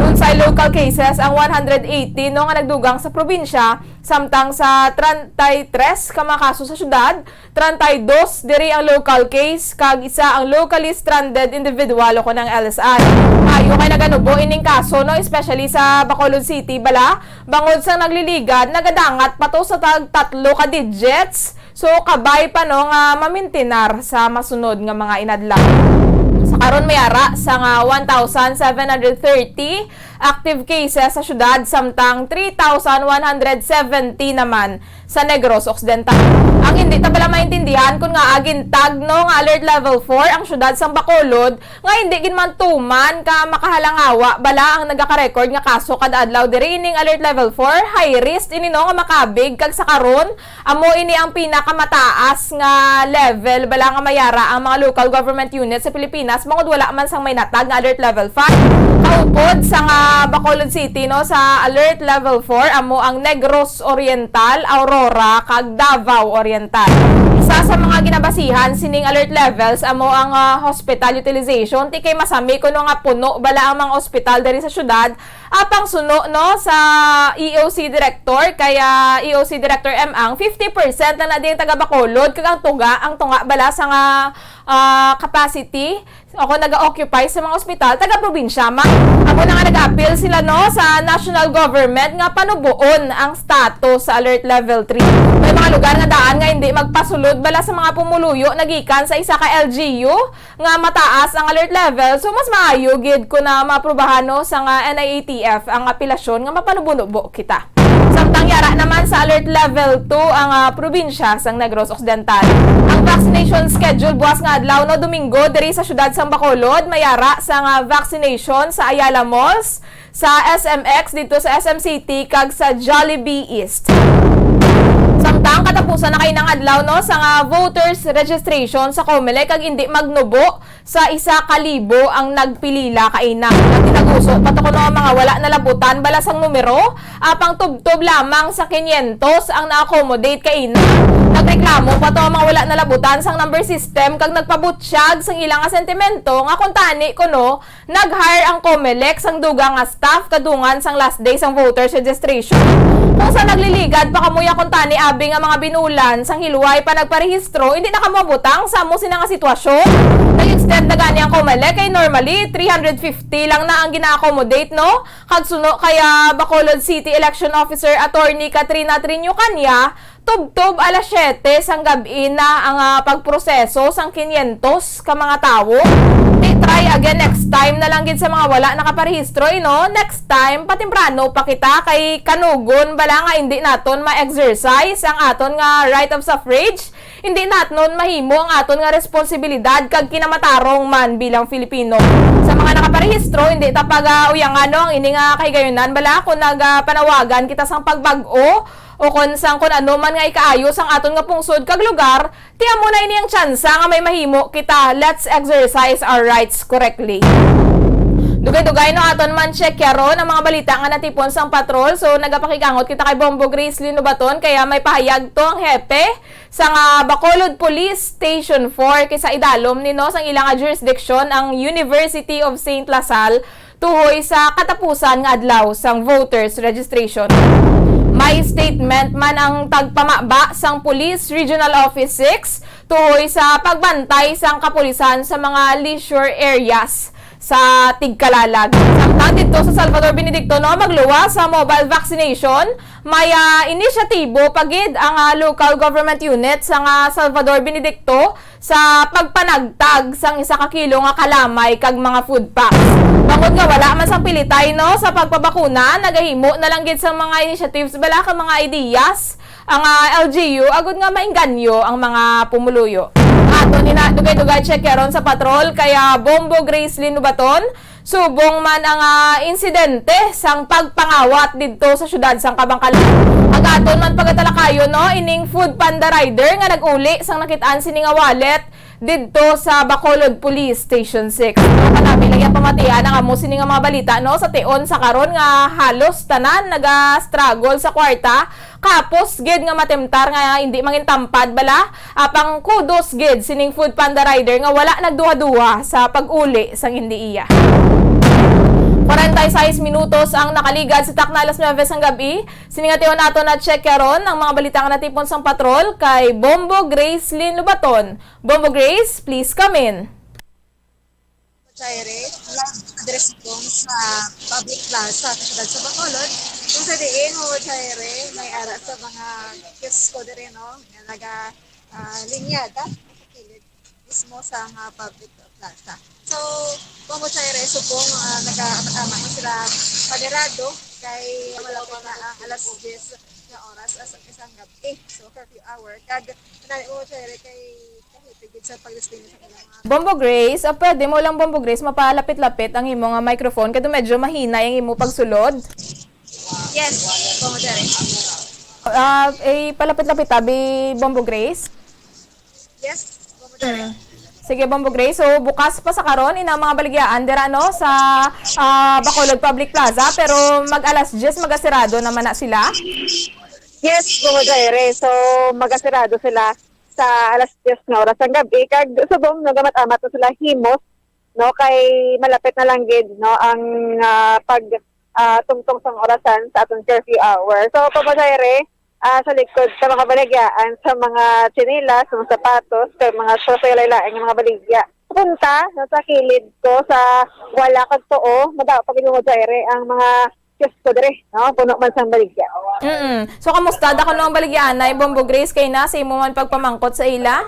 Lunsay local cases ang one hundred eighty, no, nga nagdugang sa probinsya, samtang sa treinta y tres ka mga kaso sa siyudad, treinta y dos diri ang local case, kag isa ang locally stranded individual o kon ang L S I. Maayo kay naganubo ining kaso, no, especially sa Bacolod City, bala, bangod sang nagliligad, nagadangat pa to sa tag tatlo ka digits. So, kabay pa, no, nga mamintinar sa masunod nga mga inadlaw. Sa karon, may ara sa nga one thousand seven hundred thirty active cases sa syudad, samtang three thousand one hundred seventy naman sa Negros Occidental. Ang hindi ta bala maintindihan kung ngaa gintag, no, nga alert level four ang syudad sang Bacolod, nga hindi gid man tuman ka makahalangawa bala ang nagaka-record nga kaso kada adlaw diri. Ining alert level four, high risk ini, no, nga makabig, kag sa karon, amo ini ang pinakamataas nga level bala nga mayara ang mga local government unit sa Pilipinas, bangod wala man sang may natag nga alert level five. Kaupod sa nga Bacolod City, no, sa alert level four, amo ang Negros Oriental, Aurora, kag Davao Oriental. Isa sa mga ginabasihan sining alert levels amo ang, ah, hospital utilization. Ti kay masami kuno nga puno bala ang mga ospital diri sa syudad. Apang suno, no, sa E O C director, kaya E O C Director M Ang, fifty percent lang na din taga Bacolod, kag ang tuga, ang tunga bala sa nga, ah, capacity o kung naga-occupy sa mga ospital, taga-probinsya man. Amo na nga nag-apil sila, no, sa national government nga panuboon ang status sa Alert Level three. May mga lugar nga daan nga hindi magpasulod bala sa mga pumuluyo nagikan sa isa ka L G U nga mataas ang alert level, so mas maayo gid kung na maaprubahan, no, sa nga N I A T F ang apelasyon nga mapanubo-nubo kita. Samtang yara naman sa alert level two ang, ah, probinsya sang Negros Occidental. Ang vaccination schedule buwas nga adlaw, no, Domingo, diri sa siyudad sang Bacolod, mayara sa nga vaccination sa Ayala Malls, sa S M X didto sa S M City, kag sa Jollibee East. Samtang katapusan na kainang adlaw, no, sa nga voters registration sa Comelec, kag indi magnubo sa isa ka libo ang nagpilila kaina. Nagtinaguso pa to kuno ang mga wala nalabutan bala sang numero, apang tubtob lamang sa kinyentos ang na-accommodate kaina. Nagreklamo pa to ang mga wala nalabutan sang number system kag nagpabutyag sang ila nga sentimento nga kuntani kuno nag-hire ang Comelec sang dugang nga staff kadungan sang last day sang voters registration. Kung sa nagliligad pa kamo ya kuntani abi nga mga binulan sang hilway pa nagparehistro, hindi na kamo mabutang sa amo sina nga sitwasyon. Nag-extend na gani ang Comelec kay normally three hundred fifty lang na ang gina-accommodate, no? Kag suno kay, ah, Bacolod City Election Officer Attorney Katrina Triño Caña, tubtob alas siyete sang gab-i na ang, ah, pagproseso sang kinyentos ka mga tawo. Di, try again next time na lang gid sa mga wala nakaparehistro, ino? Next time, patemprano pa kita kay kanugon bala nga indi naton ma-exercise ang aton nga right of suffrage. Indi naton mahimo ang aton nga responsibilidad kag kinamatarong man bilang Filipino. Sa mga nakaparehistro, indi ta pag-uyangan, no, ang ini nga kahigayunan bala kung nagapanawagan kita sang pagbag-o o kon sang kun ano man nga ikaayo sang aton nga pungsod kag lugar, ti amo na ini ang tsansa nga may mahimo kita. Let's exercise our rights correctly. Dugay-dugay, no, aton man check karon ang mga balita nga natipon sang patrol. So, nagapakigangot kita kay Bombo Grace Linubaton, kaya may pahayag to ang hepe sang, ah, Bacolod Police Station four kay sa idalom ni, no, sang ila nga jurisdiction ang University of Saint La Salle tuhoy sa katapusan nga adlaw sang voters registration. May statement man ang tagpamaba sang Police Regional Office six tuhoy sa pagbantay sang kapulisan sa mga leisure areas sa Tigkalalag. Samtang didto sa Salvador Benedicto, no, magluwas sa mobile vaccination, may, ah, inisyatibo pa gid ang, ah, local government unit sa nga Salvador Benedicto sa pagpanagtag sang isa ka kilo nga kalamay kag mga food packs. Bangod nga wala man sang pilitay, no, sa pagpabakuna, nagahimo na lang gid sang mga initiatives bala kag mga ideas ang, ah, L G U agud nga maengganyo ang mga pumuluyo. Aton ina dugay-dugay check karon sa patrol kay, ah, Bombo Grace Linubaton. Subong man ang, ah, insidente sang pagpangawat didto sa siyudad sang Kabankalan, ang aton man pagatalakayon, no, ining Food Panda rider nga nag-uli sang nakit-an sini nga wallet didto sa Bacolod Police Station six. So, kanami lang yang pamatian ang amo sini nga mga balita, no, sa tion sa karon nga halos tanan naga-struggle sa kwarta. Kapos gid nga matemtar nga indi mangintampad bala. Apang kudos gid sining Food Panda rider nga wala nagduha-duha sa pag-uli sang hindi iya. Kwarenta y seis minutos ang nakaligad sa takna alas nuebe sang gab-i. Sini nga tion aton na-check karon ang mga balita nga natipon sang patrol kay Bombo Grace Lynn Lubaton. Bombo Grace, please come in. Jaire, live address ko sa public plaza sa siyudad sa Bacolod. Kung sa diin mo, Jaire, may ara sa mga kiosko diri, no? Nga naga, ah, linyada sa kilid mismo sa nga public plaza. So, kung mo, Jaire, subong, ah, nagaamat-amat na sila panirado kay malapit na ang alas diyes nga oras sa isang gabi. So, curfew hour. Kag, nani mo, Jaire, kay Bombo Grace, ah, pwede mo lang, Bombo Grace, mapalapit-lapit ang imo nga microphone kay medyo mahinay ang imo pagsulod. Yes, Bombo Grace. Ah, eh, palapit-lapit abi, Bombo Grace. Yes, Bombo Grace. Mm. Sige, Bombo Grace. So, bukas pa sa karon inang mga baligyaan dira, no, sa, ah, Bacolod Public Plaza, pero mag alas diyes magasirado naman na sila. Yes, Bombo Jaire. So, magasirado sila sa alas diyes nga oras sang gabi, kag subong nagamat-amat na sila himos, no, kay malapit na lang gid, no, ang, ah, pag, ah, tungtong sang orasan sa aton curfew hour. So, Bombo Jaire, ah, sa likod sa mga balagyaan, sa mga tsinelas, sa mga sapatos, kag mga shoes, sa lain-lain nga mga baligya. Punta, no, sa kilid ko, sa wala kag tuo, madaw pa gid, Bombo Jaire, ang mga kiosko diri, no? Puno man sang baligya. Mm. So, kamusta? Dako no ang baligyaanay, Bombo Grace, kay na sa imo man pagpamangkot sa ila?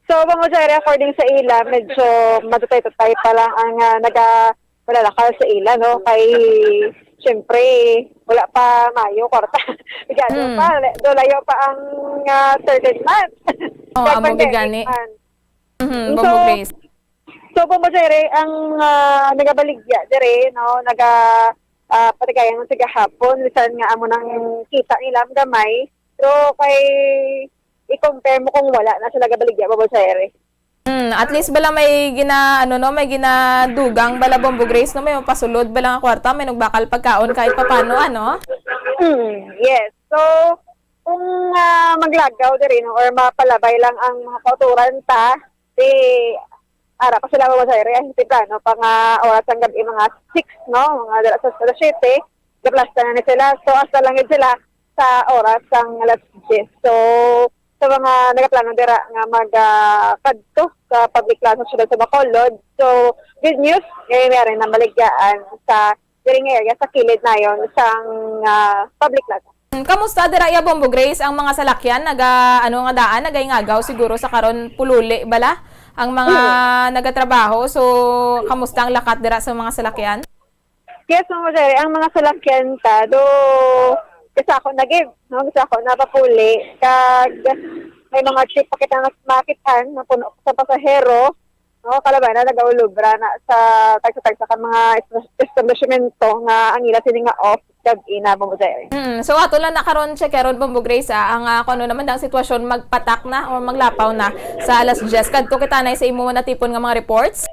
So, Bombo Jaire, according sa ila, medyo matutay-tutay pa lang ang, ah, naga-, malalakal sa ila, no? Kay, syempre, wala pa Mayo, kwarta. Bigado Mm. pa, le-, do layo pa ang, ah, thirteenth month. Oh, Kaya amo gid gani. Pandemic man. Mhm, So, Bombo Grace. So, Bombo Jaire, ang, ah, nagabaligya dire, no, naga, ah, patigayon man sa gahapon, bisan nga amo nang kita nila ang gamay, So, kay i-compare mo kung wala na sila gabaligya, Bobo Jaire. Hmm, at least bala may gina-, ano, no, may ginadugang bala, Bombo Grace, no, may mapasulod bala nga kwarta, may nagbakal pagkaon kahit papano, ano? Hmm, yes. So, kung, ah, maglagaw diri, no, or mapalabay lang ang mga kauturan ta, di ara pa sila, Bobo Jaire, ay, temprano pa nga oras sang gabi, mga six, no, mga dala sa alas siyete, gaplasta na ni sila. So, hasta lang gid sila sa oras sang alas diyes. So, sa mga nagaplano dira nga mag, ah, kadto sa public plaza sa siyudad sa Bacolod, so, good news, kay may ari na maligyaan sa diri nga area, sa kilid nayon sang, ah, public plaza. Kamusta dira iya, Bombo Grace, ang mga salakyan? Naga, ano nga daan, nagaingagaw siguro sa karon, pululi bala ang mga Mm. nagatrabaho. So, kamusta ang lakat dira sa mga salakyan? Yes, Ma'am Rosary, ang mga salakyan ta, do, kasako na gid, no? Kasako na papuli, kag may mga jeep pa kita nga makit-an, nga puno sa pasahero, no? Kalabanan, nagaulobra na sa tagsa-tagsa ka mga es-, establishmento nga ang ila sini nga off gab-i na, Ma'am Rosary. Mm, so, ato lang na karon, check karon, Bombo Grace, ah, ang, ah, kung ano naman ang sitwasyon, magpatak na o maglapaw na sa alas diyes. Kadto kita na sa imo natipon nga mga reports?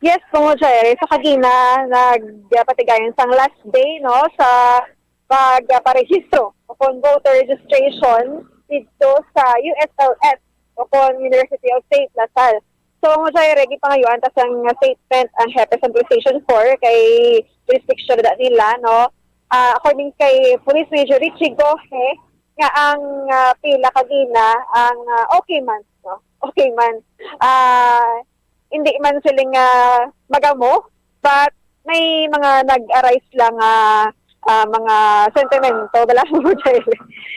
Yes, Ma'am Rosary. So, kagina, nagpatigayon sang last day, no, sa pagparehistro o kon voter registration dito sa U S L S o kon University of Saint La Salle. So, Ma'am Rosary, gipangayuan ta sang statement ang Hepe sa Police Station four kay jurisdiction na nila, no? Ah, according kay Police Major Richie Gohe, nga ang, ah, pila kagina ang, ah, okay man, no? Okay man. Ah, hindi man sila nga magamo, but may mga nag-arise lang nga, ah, mga sentimento, bala mo, Jair.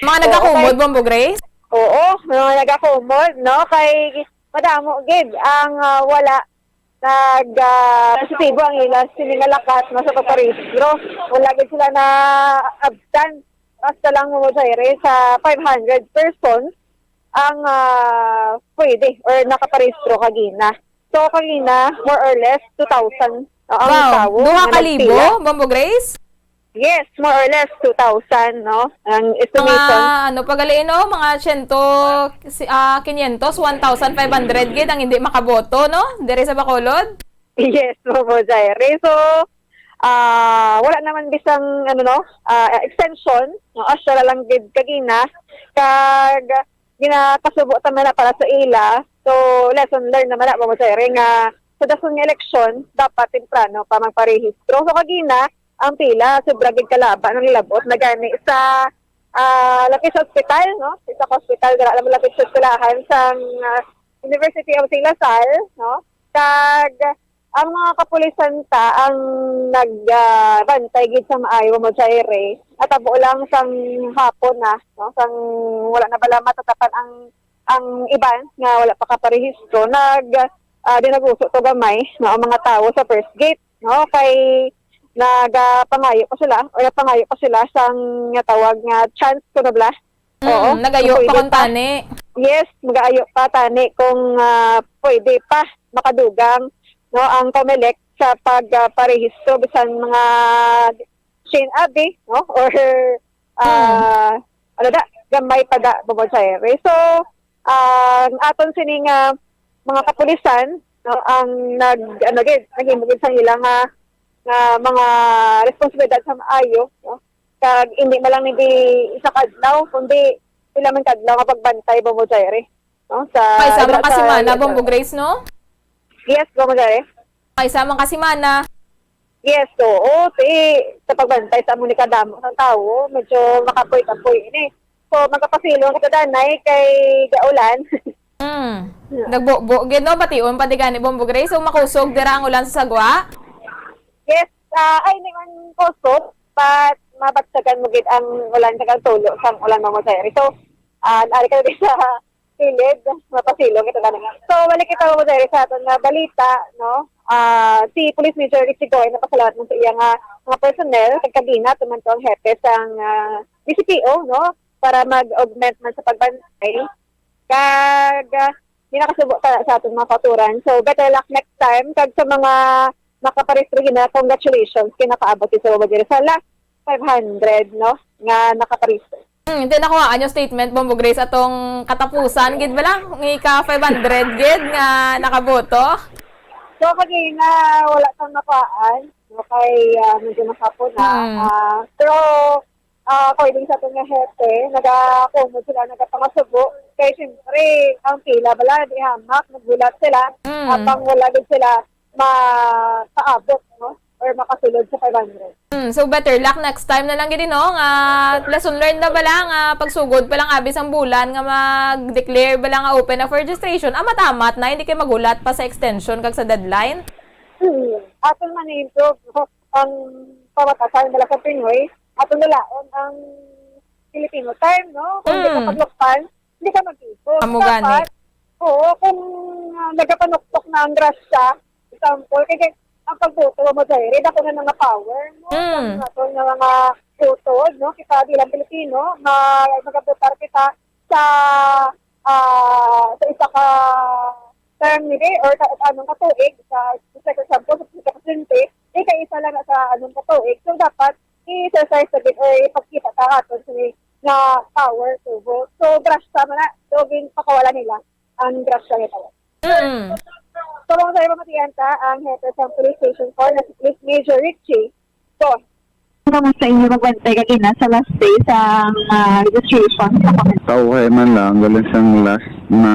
Mga Oo, nagakumod, kay Bombo Grace? Oo, may mga nagakumod, no? Kay madamo gid ang, ah, wala nag, ah, positibo ang ila sini nga lakat, no, sa pagparehistro. Wala gid sila na absent. Basta lang mo, Jair, sa five hundred persons ang, ah, pwede or nakaparehistro kagina. So, kagina, more or less, two thousand, no, ang Wow, tawo duha nga ka libo, nagpila. Bombo Grace? Yes, more or less two thousand, no? Ang estimation. Mga, ano, pagaliin, no? Mga siyento, si, ah, quinientos, one thousand five hundred gid ang hindi makaboto, no? Diri sa Bacolod? Yes, Bombo Jair. So, ah, wala naman bisang, ano, no, ah, extension, no? Asya lang gid kagina, kag ginakasubo ta man na para sa ila. So, lesson learned naman na, Bombo Jair, nga sa dason nga eleksyon, dapat temprano pa magparehistro. So, kagina, ang pila, sobra gid kalaba ang nilabot na gani sa, ah, lapit sa ospital, no? Isa ka ospital, dira lang lapit sa eskwelahan sang, ah, University of Saint La Salle, no? Kag ang mga kapulisan ta ang nag, ah, bantay gid sa maayo, Ma'am Jair. Natabo lang sang hapon na, no? Sang wala na bala matatapan ang, ang iban nga wala pa kaparehistro. Nag, ah, dinaguso to gamay, no, ang mga tawo sa first gate, no? Kay nagapangayo pa sila, o napangayo pa sila sang nga tawag nga chance kuno bala. Mm, Oo, nagayo kung pa pwede kung pa. tani. Yes, magaayo pa tani kung, ah, pwede pa makadugang, no, ang Comelec sa pag, ah, parehistro bisan mga Shane Abbey, no? Or, Mm. ah, ano da, gamay pa da, Bobo Jair. So, ah, ang aton sini nga mga kapulisan, no, ang nag, ano gid, naghimo gid sang ila nga, nga mga responsibilidad sa maayo, no? Kag hindi man lang ni di isa ka adlaw, kundi pila man ka adlaw nga pagbantay, Bobo Jair, no? Sa Kay sa dira mga sa kasimana, Yagura. Bombo Grace, no? Yes, Bombo Jair. Kay sa mga kasimana. Yes, oo. Ti, sa pagbantay sa amo ni kadamo sang tawo, medyo makapoy-kapoy ini. So, magpapasilong kita danay kay gaulan. Mm. Nagbubo gid, no? Bation pa di gani, Bombo Grace. So, makusog dira ang ulan sa Sagwa? Yes, ah, ay, di man kusog, but mabatyagan mo gid ang ulan kag ang tulo sang ulan, Ma'am Rosary. So, ah, ari ka na sa kilid, mapasilong kita na nga. So, balik kita, Ma'am Rosary, sa aton nga balita, no? Ah, si Police Major Richie Goy, napasalamat man sa iya nga mga personnel, kag kagina, tuman to ang hepe sang, ah, D C P O, no? Para mag-augment man sa pagbantay. Kag, ah, ginakasubo ta sa aton mga kauturan. So, better luck next time. Kag sa mga nakaparehistro gina, congratulations kay nakaabot sa baba diri sa last five hundred, no, nga nakaparehistro. Hmm, hindi nakuhaan yung statement, Bombo Grace, atong katapusan, gid bala? Nga ika five hundred, gid, nga nakaboto? So, kagina, wala tang nakuhaan. No, kay, ah, medyo mahapon na. Hmm. Ah, pero, ah, according sa aton nga hepe, nagakumod sila, nagapangasubo. Kay, siyempre, ang pila bala, di hamak, nagbulat sila. Hmm. Apang wala gid sila makaabot, no? Or makasulod sa five hundred. Hmm, so better luck next time na lang gid, no? Nga lesson learned na bala nga pagsugod pa lang abi sang bulan nga mag-declare bala nga open na for registration, amat-amat na, hindi kay magulat pa sa extension kag sa deadline. Hmm. Aton man i-improve, no? Ang pamatasan bala sa Pinoy, aton balaon ang Filipino time, no? Kung di ka Mm. paglukpan, hindi ka mag-ibo. Amo gani. Dapat, oo, kung, ah, nagapanuktok na ang grasya, example, kay, kay ang pagboto mo, Jairi, dako na nga power, no? Mm. Sa aton nga mga boto, no? Kita bilang Pilipino, ma-, magabotar kita sa, ah, sa isa ka term ni Day or sa, sa anong katuig, sa, sa example, sa presidente, di kay isa lang na sa anong katuig. So, dapat i-exercise na gid or ipakita ta aton sini nga power to vote. So, grasya man na. So, ginpakawala nila ang grasya nga tawag. Mm. So, kung sa pamatian ta, ang hepe sa Police Station four na si Police Major Richie Dos. Kamusta inyo magbantay kagina sa last day sa, ah, registration? Kauhay man lang, galing sang last na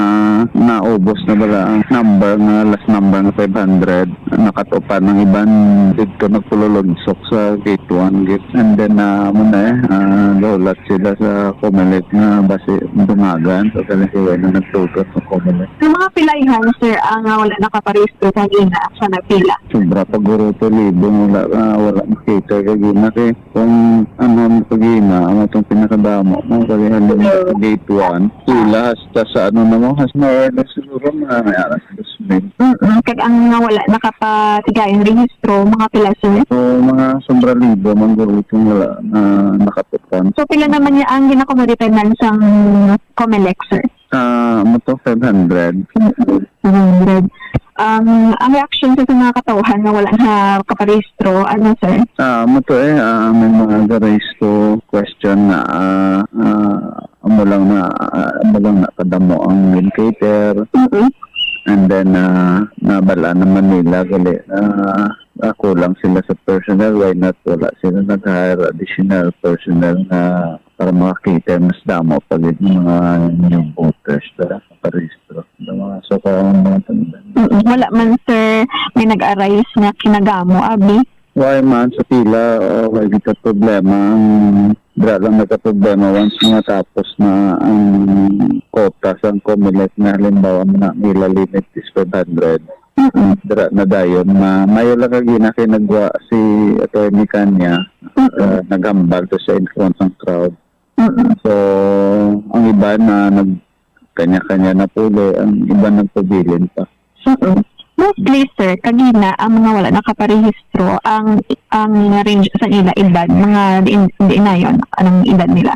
naubos na bala ang number nga last number nga five hundred. Nakatupan ang iban dito nagpululunsok sa gate one gate. And then, ah, amo na eh, ah, gahulat sila sa Comelec nga basi dungagan. So, galing sila na nagtugot sa Comelec. Sa mga pilay han, sir, ang, ah, wala nakaparehistro kagina sa nagpila? Sobra pa guro to libo, wala, ah, wala makita kagina kay kung ano ang kagina, ang atong pinakadamo mo, kalihan mo sa gate one, pila hasta sa ano na mo, has more or less siguro mga may aras dos mil. Mm, kag ang mga wala nakapatigayon rehistro, mga pila, sir? So, mga sobra libo, man guro itong wala na nakatupan. So, pila naman niya ang ginakomoditanan sang Comelec, sir? Ah, mo to, five hundred. Mm, five hundred. Um, ang reaction sa mga katawhan nga wala nakaparehistro, ano, sir? Ah, mo to eh, ah, may mga garehistro question na, ah, ah, amo lang na, ah, amo lang na kadamo ang indicator. Mm-mm. And then, ah, nabala naman nila, gali, ah, ah, kulang sila sa personnel. Why not wala sila nag-hire additional personnel na para makakita mas damo pa gid ng mga new voters na makarehistro. Ang mga sa kaong mga tanda. Mm, wala man, sir, may nag-arise nga kinagamo, abi? Why man sa pila, uh, wala gid ka problema. Ang dira lang nagka-problema once matapos na ang quota sa Comelec na halimbawa na nila limit is five hundred. Mm-mm. Dira na dayon, ma-, mayo lang kagina kay nagwa si Attorney Kanya, Mm-mm. uh, naghambal to sa in front ng crowd. Mm-mm. So, ang iba na nag-, kanya-kanya na puli, ang iba nagpabilin pa. Mm-mm. Mostly, sir, kagina ang mga wala nakaparehistro, ang, ang range sa ila edad, mga diin, diin na yun, anong edad nila?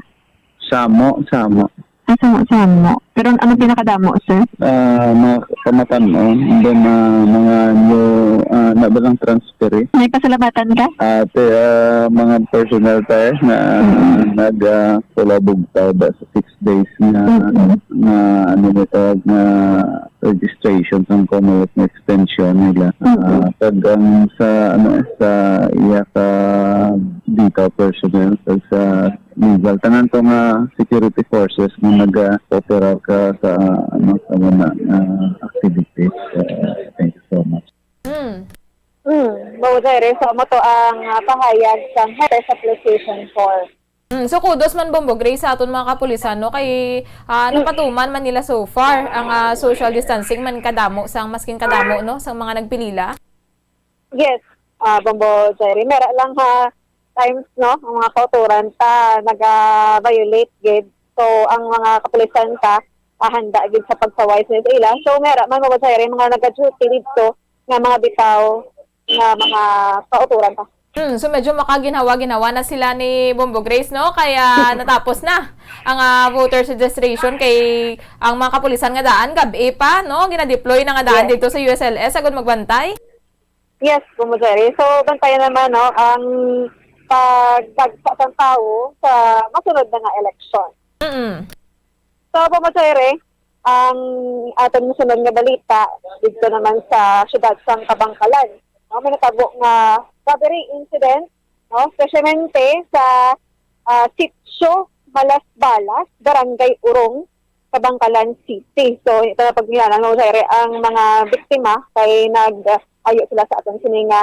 Samo, samo. Ah, samo, samo. Pero ano pinakadamo, sir? Ah, mga kamatan-on, and then, ah, mga new, ah, na ba lang transferi? May pasalamatan ka? Ate, ah, mga personnel tayo na Mm. nag, ah, pula bugtaw da sa six days na, Mm. na, ano nito, na registration sa Comelec na extension nila. Mm. Ah, pag ang sa, ano, sa iya ka dito personnel, pag sa legal, tanan to nga security forces nga nag-operate ka sa, ano, sa mga, ah, activities. Ah, thank you so much. Mm. Mm, Ma'am Jaire, so amo to ang, ah, pahayag sa hepe sa Police Station four. Mm, so kudos man, Bombo Grace, sa aton mga kapulisan, no? Kay, ah, Mm. napatuman man nila so far ang, ah, social distancing man kadamo sang maskin kadamo, no, sang mga nagpilila. Yes, ah, Bombo Jerry. Mera lang ha, times, no, ang mga kauturan ta naga-violate gid. So, ang mga kapulisan ta, ah, handa gid sa pagsaway sa ila. So, mera man, Bombo Jerry, mga naga-duty dito nga mga bitaw nga mga kauturan ta. Hmm, so medyo makaginhawa-ginhawa na sila ni Bombo Grace, no? Kaya natapos na ang, ah, voter registration kay ang mga kapulisan nga daan gab-i pa, no? Gina-deploy na nga daan Yes. dito sa U S L S agud magbantay. Yes, Bombo Jerry. So, bantayan naman, no, ang pagdagsa sang tawo sa masunod na nga eleksyon. Mm. So, Bombo Chaire, ang aton masunod nga balita dito naman sa siyudad sang Kabankalan. No, may natabo nga robbery incident, no, especially sa, ah, Sitio Malasbalas, Barangay Urong, Kabankalan City. So, ito na pagkilala, no, Bombo Chaire, ang mga biktima kay nag-ayo sila sa aton sini nga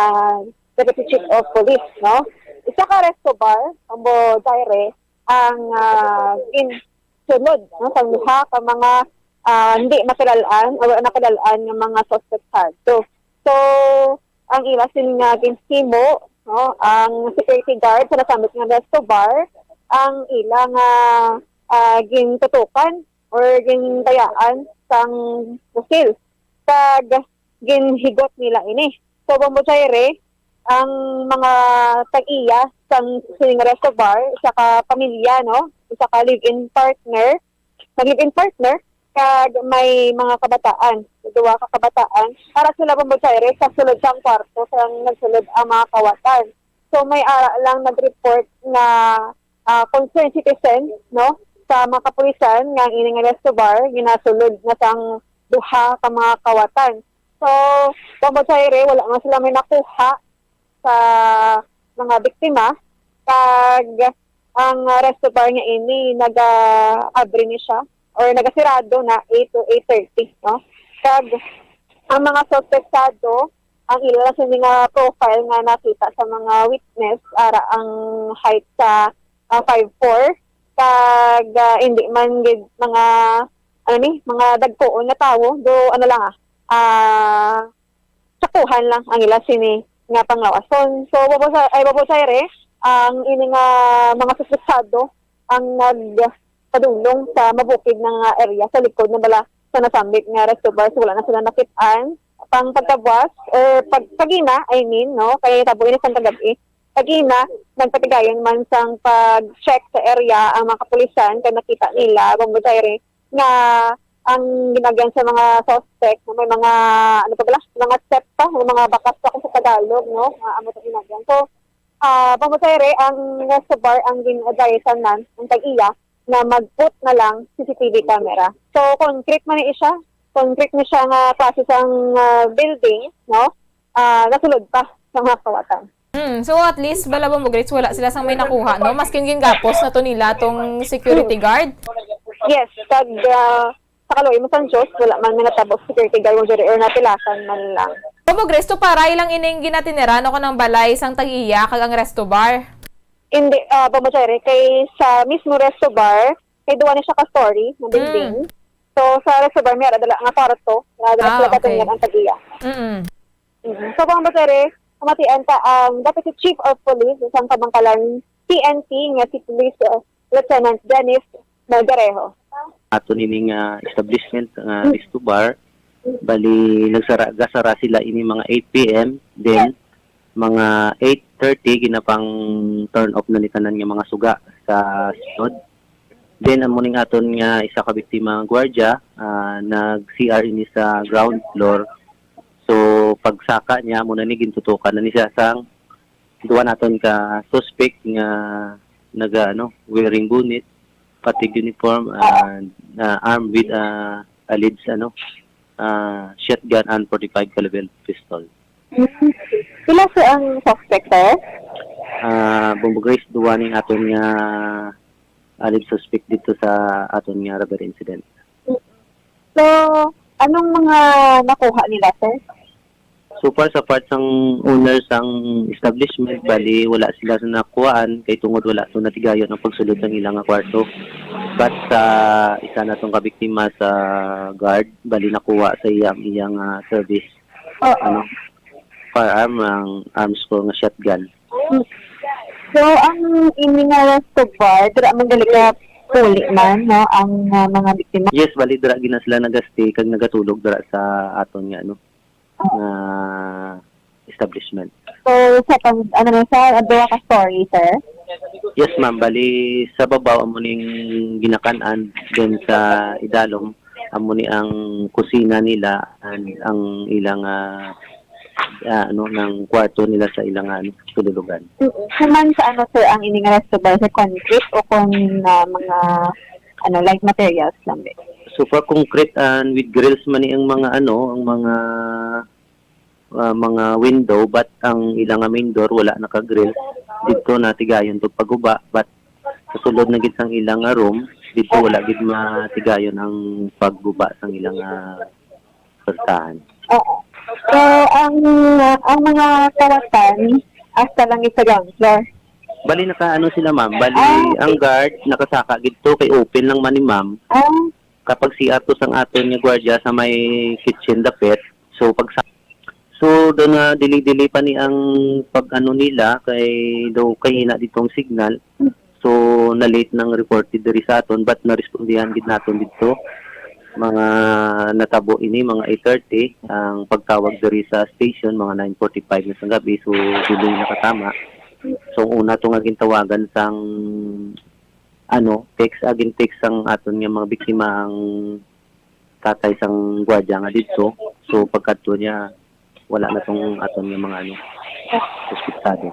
Deputy Chief of Police, no? Isa ka resto bar, Bombo Chaire, ang, ah, ginsulod, no, sang duha ka mga, ah, hindi makilal-an o wala nakilal-an nga mga suspetsado. So, ang ila sini nga ginhimo, no, ang security guard sa nasambit nga resto bar, ang ila nga, ah, gintutukan or ginbayaan sang pusil, kag ginhigot nila ini. So, Bombo Chaire, ang mga tag-iya sang sining resto bar, isa ka pamilya, no? Isa ka live-in partner, nag-live-in partner, kag may mga kabataan, duha ka kabataan. Ara sila, Bombo Chaire, sa sulod sang kwarto sang nagsulod ang mga kawatan. So, may ara lang nag-report nga, ah, concerned citizen, no, sa mga kapulisan nga ang ining resto bar ginasulod na sang duha ka mga kawatan. So, Bombo Chaire, wala man sila may nakuha sa mga biktima, kag ang resto bar nga ini naga-abri ni siya or nagasirado na eight to eight thirty, no? Kag ang mga suspetsado, ang ila lang sini nga profile nga nakita sa mga witness, ara ang height sa, ah, five four, kag, ah, hindi man gid mga, ano ni, mga dagkoon nga tawo, do, ano lang, ah, ah, saktuhan lang ang ila sini nga panglawason. So, Bombo Cha-, ay, Bombo Chaire, ang ini nga mga suspetsado ang nagpadulong sa mabukid na nga area sa likod na bala sa nasambit nga resto bar. So, wala na sila nakit-an. Pang pagkabuas, or pag-, kagina, I mean, no? Kay tabo ini sang kagab-i. Kagina, nagpatigayon man sang pag-check sa area ang mga kapulisan kay nakita nila, Bombo Chaire, nga ang ginagyan sa mga suspect, may mga, ano pa bala, mga step pa, may mga bakas pa kung sa Tagalog, no? Nga amo itong ginagyan. So, ah, Bombo Chaire, ang resto bar ang gin-advisean man, ang tag-iya, na mag-put na lang C C T V camera. So, concrete man ni siya, concrete ni siya nga klase sang, ah, building, no? Ah, nasulod pa sa mga kawatan. Mm, so at least, bala, Bombo Grace, wala sila sang may nakuha, no? Maski yung gingapos na to nila, tong security guard. Yes, kag, ah, sa kaluoy mo sang Diyos, wala man may natabo security guard mo diri or natilasan man lang. Bombo Grace, to paray lang ining ginatinira, no, kanang balay sang tag-iya kag ang resto bar? Hindi, ah, Bombo Chaire, kay sa mismo resto bar, kay duwa ni siya ka story na building. Mm. So, sa resto bar, may ara dala nga kwarto, nga dala Ah, sila okay. Ang tag-iya. Mm-mm. Mhm. So, Bombo Chaire, pamatian ta ang Deputy Chief of Police sang Kabankalan P N P nga si Police, uh, Lieutenant Dennis Melgarejo. Ato nining, ah, establishment nga, ah, resto bar, bali nagsara, gasara sila ini mga eight P M, then mga eight thirty ginapang turn off na ni tanan nga mga suga sa siyudad. Then amo ning aton nga isa ka biktima nga gwardiya, ah, nag C R ini sa ground floor. So, pagsaka niya, amo na ni gintutukan na ni siya sang duwa naton ka suspect nga naga, ano, wearing bonnet, fatigue uniform, ah, ah, armed with, ah, alleged, ano, ah, shotgun and forty-five caliber pistol. Mm. Pila, sir, ang suspect, sir? Ah, Bombo Grace, duwa ning aton nga alleged suspect dito sa aton nga robbery incident. So, anong mga nakuha nila, sir? So far, sa part sang owner sang establishment, bali wala sila sa nakuhaan kay tungod wala to natigayon ang pagsulod sang ila nga kwarto. But sa isa natong kabiktima sa guard, bali nakuha sa iyang, iyang, ah, service, Oo. ano, firearm, ang arms ko nga shotgun. So, ang ini nga resto bar, dira man gali ka puli man, no, ang, ah, mga biktima? Yes, bali dira gina sila nagastay kag nagatulog dira sa aton nga, ano, nga establishment. So, sa pag, ano na, sa duha ka story, sir? Yes, ma'am. Bali, sa babaw, amo ning ginakan-an, then sa idalom, amo ni ang kusina nila and ang ilang, ah, ah, ano, ng kwarto nila sa ilang, ano, kinulugan. Mm. Human sa ano, sir, ang ining resto bar, sa concrete o kung, ah, mga, ano, light materials lang din? So, for concrete and with grills man ni ang mga, ano, ang mga, ah, mga window, but ang ilang nga main door wala naka-grill. Dito natigayon to paguba, but sa sulod na gid sang ilang nga room, dito wala gid matigayon ang pagguba sang ilang, ah, pwersahan. Oo. So, ang, ang mga kawatan, hasta lang sa ground floor? Bali, naka-ano sila, ma'am. Bali, Ah, okay. ang guard, nakasaka gid to, kay open lang man ni ma'am. Ah, Kapag C R to sang aton nga gwardiya sa may kitchen dapit. So, pag sa, so, doon nga dili-dili pa ni ang pag-ano nila, kay daw kahina dito ang signal. So, na-late nang reported diri sa aton, but narespondihan gid naton dito. Mga natabo ini, mga eight thirty, ang pagtawag diri sa station, mga nine forty-five na sa gabi. So, delay nakatama. So, ang una to nga gintawagan sang, ano, text, ah, gin-text sang aton nga mga biktima ang tatay sang gwardiya nga didto. So, pagkadto niya, wala na tong aton nga mga, ano, suspetsado.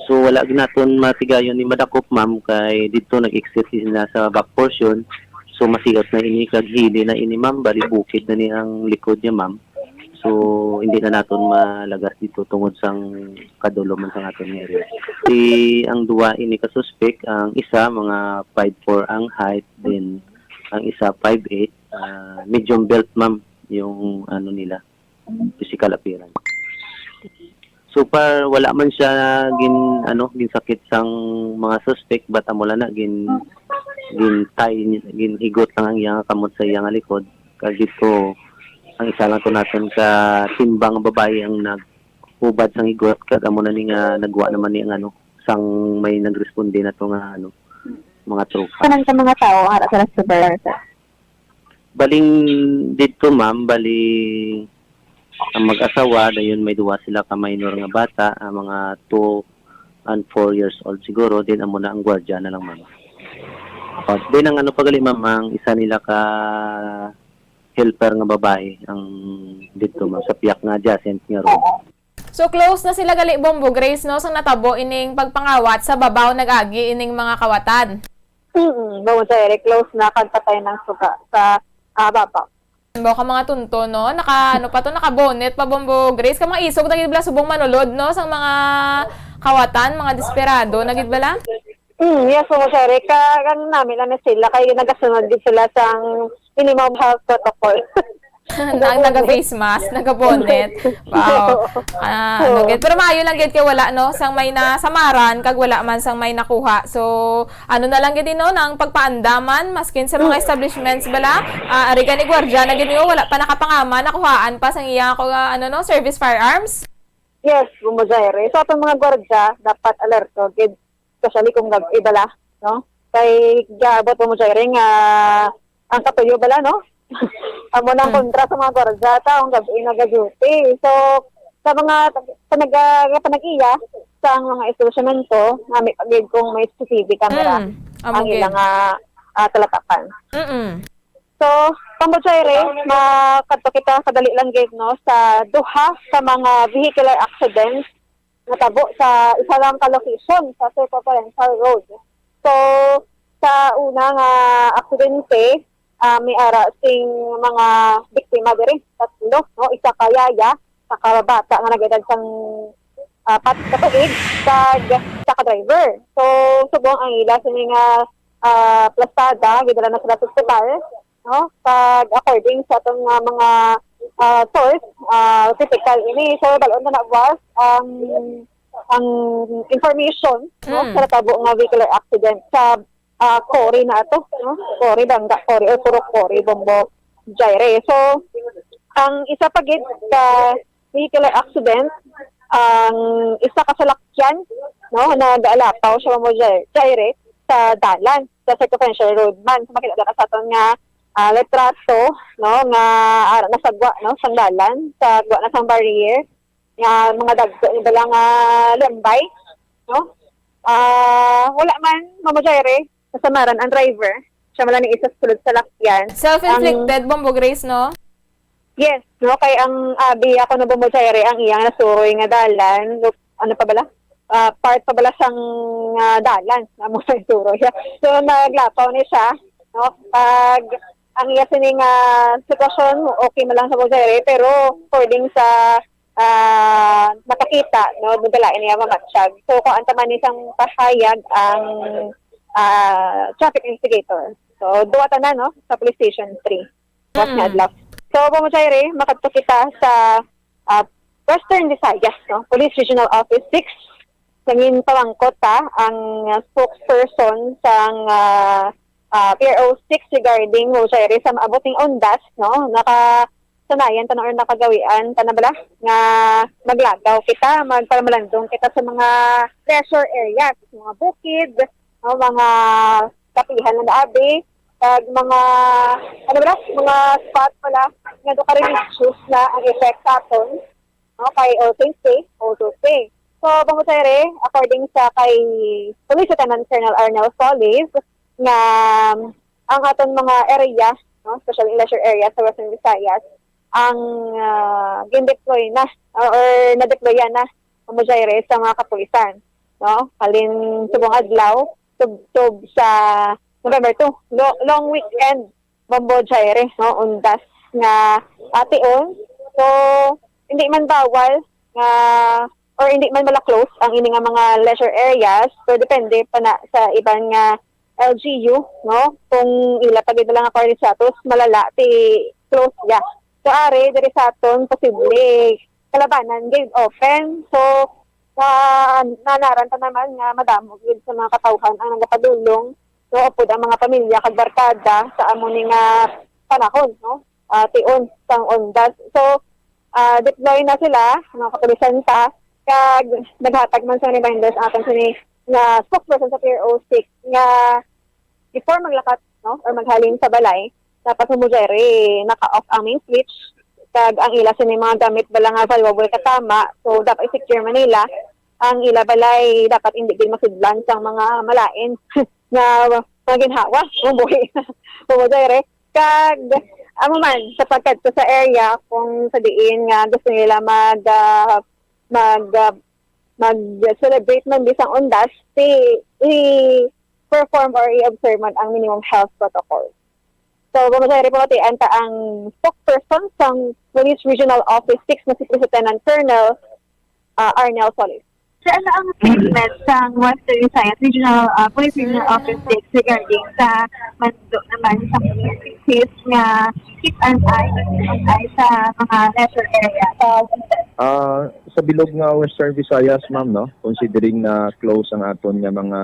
So, wala gid naton matigayon ni madakop, ma'am, kay didto nag-exit na sa back portion. So, masiot na ini kag hili na ini, ma'am. Bali, bukid na ni ang likod niya, ma'am. So, hindi na naton malagas dito tungod sang kadulo man sang aton nga area. Si, ang duwa ini ka suspek, ang isa mga five four ang height, then ang isa five eight, ah, medium built, ma'am, yung ano nila, physical appearance. So far, wala man siya gin, ano, ginsakit sang mga suspect, but amo lang na gin, gin tie, ginhigot lang ang iyang kamot sa iyang likod. Kag dito, ang isa lang to naton ka timbang nga babayi ang naghubad sang higot, kag amo na ni nga nagwa naman ni ang, ano, sang may nagresponde na to nga, ano, mga tropa. Kanan sa mga tao, ara sa restaurant, sir? Baling dito, ma'am, bali ang mag-asawa, dayon may duwa sila ka minor nga bata, ah, mga two and four years old siguro, din amo na ang gwardiya na lang, ma'am. Oh, din ang ano pa gali, ma'am, ang isa nila ka helper nga babae ang dito, ma'am, sa piyak nga adjacent nga room. Oo. So close na sila gali, Bombo Grace, no, sang natabo ining pagpangawat sa babaw nag-agi ining mga kawatan. Mm, Bombo Jaire, close na kag patay nang suga sa, ah, babaw. Baw ka mga tunto, no? Naka, ano pa to, naka bonnet pa, Bombo Grace. Ka mga isog na gid bala subong manulod, no? Sang mga kawatan, mga desperado na gid bala. Mm, yes, Bombo Jaire. Ka, ano namin, ano sila, kay nagasunod gid sila sang minimum health protocol. Nag naga face mask, naga bonnet. Wow. Ah, ano gid. Pero maayo lang gid kay wala, no, sang may nasamaran kag wala man sang may nakuha. So, ano na lang gid, no, nang pagpaandaman maskin sa mga establishments bala. Ah, ari gani gwardiya na gid, no, wala pa nakapangaman, nakuhaan pa sang iya ko, ah, ano, no, service firearms. Yes, Bombo Jaire. So, atong mga gwardiya dapat alerto gid, especially kung gab-i bala, no? Kay gaabot, Bombo Jaire, nga ang katuyo bala, no? Amo nang kontra sa mga gwardiya ta ang gab-i nagaduty. So, sa mga tag-, sa nag-, ah, panag-iya sa ang mga establishmento, nami pa gid kung may C C T V camera Mm, amo ang gid. ilang, ah, ah, talatapan. Mm-mm. So, Bombo Jaire, makadto kita kadali lang gid, no, sa duha ka mga vehicular accidents natabo sa isa lang ka location sa Circumferential Road. So, sa una nga aksidente, ah, may ara sing mga biktima diri, tatlo, no? Isa ka yaya, isa ka bata nga nag-edad sang, ah, pat katuig, kag isa ka driver. So, subong ang ila sini nga, ah, plastada, gidala na sila sa ospital, no? Kag according sa atong, ah, mga, ah, source, ah, critical ini. So, bal-on na na, boss, ang, ang information, no, Mm. sa natabo nga vehicular accident sa, ah, Cory na ato, no? Cory, Banga, Cory, or Purok Cory, Bombo Jaire. So, ang isa pa gid ka vehicular accident, ang isa ka salakyan, no, nagaalapaw siya, Bombo Jaire, sa dalan sa Circumferential Road man. So, makita na sa aton nga, ah, litrato, no, nga ara na sa gwa, no, sang dalan, sa gwa na sang barrier, nga mga dagko ni bala nga lambay, no? Ah, wala man, Bombo Jaire, nasamaran ang driver. Siya man lang ni isa sulod sa lakyan. Ang Self-inflicted, Bombo Grace, no? Yes, no, kay ang abi ako no, Bombo Jaire, ang iyang nasuroy nga dalan, lo-, ano pa bala? Ah, part pa bala sang, ah, dalan, amo sa suroy. So, naglapaw ni siya, no? Pag ang iya sini nga sitwasyon, okay man lang sa Bombo Jaire, pero according sa, ah, nakakita, no, nagdala niya mamatsyag. So, kuan ta man ni sang pahayag ang, ah, traffic investigator. So, duwa tanan, no, sa Police Station three. Buwas nga Mm. adlaw. So, Bombo Jaire, makadto kita sa, ah, Western Visayas, no? Police Regional Office six. Sa ginpamangkot ta ang, ah, spokesperson sang, ah, ah, P R O six regarding, Bombo Jaire, sa maabot ning undas, no? Nakasanayan ta na or nakagawian ta na bala nga maglagaw kita, magpamalandong kita sa mga leisure areas, mga bukid, no? Mga kapihan nga naabi, kag mga, ano ba, mga spot pala nga do ka religious na ang effect sa aton, no, kay All Saints Day, All Souls Day. So, Bombo Jaire, according sa kay Police Lieutenant Colonel Arnel Solis, nga ang aton mga area, no, especially leisure area sa Western Visayas, ang, ah, gin-deploy na or na-deployan na, Bombo Jaire, sa mga kapulisan, no? Halin subong adlaw, tubtob sa November two, lo-, long weekend, Bombo Jaire, no? Undas nga ation. So, hindi man bawal nga, or hindi man mala-close ang ini nga mga leisure areas, pero depende pa na sa iban nga L G U, no? Kung ila pa gid lang according status, malala ti close ya. So, ari, diri sa aton, posible kalabanan gid open. So, na, nanaran pa naman nga madamo gid sa mga katawhan ang nagapadulong. So, upod ang mga pamilya kag barkada sa amo ni nga panahon, no? Ah, tion sang undas. So, ah, deploy na sila, mga kapulisan pa, kag naghatag man sa reminders aton sini nga spokesperson sa P R O six nga before maglakat, no, or maghalin sa balay, dapat humujere, naka-off ang main switch, kag ang ila sini mga gamit bala nga valuable katama, so dapat i-secure man nila ang ila balay, dapat hindi gid masudlan sang mga malain nga mga ginhawa, mabuhi. Humujere. Kag, amo man, sa pagkadto sa area, kung sa diin nga gusto nila mag, ah, mag, ah, mag-celebrate man bisang undas, si, i-perform or i-observe man ang minimum health protocol. So, Bombo Jaire, pamatian ta ang spokesperson sang Police Regional Office six na si Police Lieutenant Colonel, ah, Arnel Solis. Sir, ano ang statement sang Western Visayas Regional, ah, Police Regional Office six regarding sa mando naman sa communities nga keep an eye, keep an eye sa mga leisure area, sa Ah, sa bilog nga Western Visayas, ma'am, no, considering na close ang aton nga mga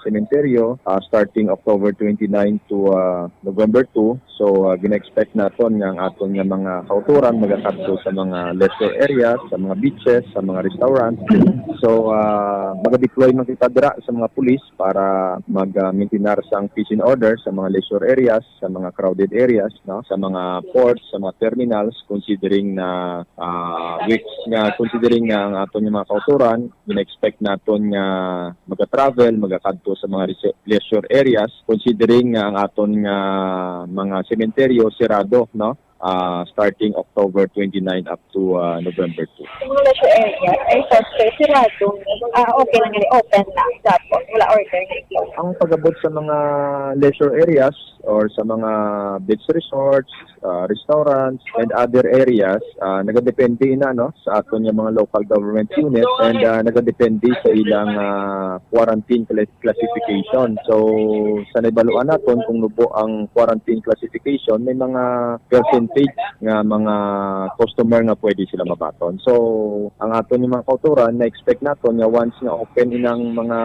sementeryo, ah, starting October twenty-nine to, ah, November two, so, ah, gina-expect naton nga ang aton nga mga kautoran magakadto sa mga leisure areas, sa mga beaches, sa mga restaurant. So, ah, maga-deploy man kita dira sa mga pulis para mag, ah, maintain sang peace and order sa mga leisure areas, sa mga crowded areas, no, sa mga ports, sa mga terminals, considering na, ah, weeks nga, considering nga ang aton nga mga kautoran, gina-expect naton nga maga-travel, magakadto sa mga rese-, leisure areas, considering nga ang aton nga mga sementeryo sirado, no? Ah, starting October twenty-nine up to, ah, November two. Sa mga leisure areas, ay siyempre sirado, ah, okay lang, open na, dapat wala order na i-close. Ang pag-abot sa mga leisure areas or sa mga beach resorts, ah, restaurants, and other areas, ah, nagadepende na, no, sa aton nga mga local government unit, and, ah, nagadepende sa ilang, ah, quarantine cla-, classification. So, sa nahibaluan naton, kung nubo ang quarantine classification, may mga percentage nga mga customer nga pwede sila mabaton. So, ang aton nga mga kautoran, na-expect naton nga once nga open inang mga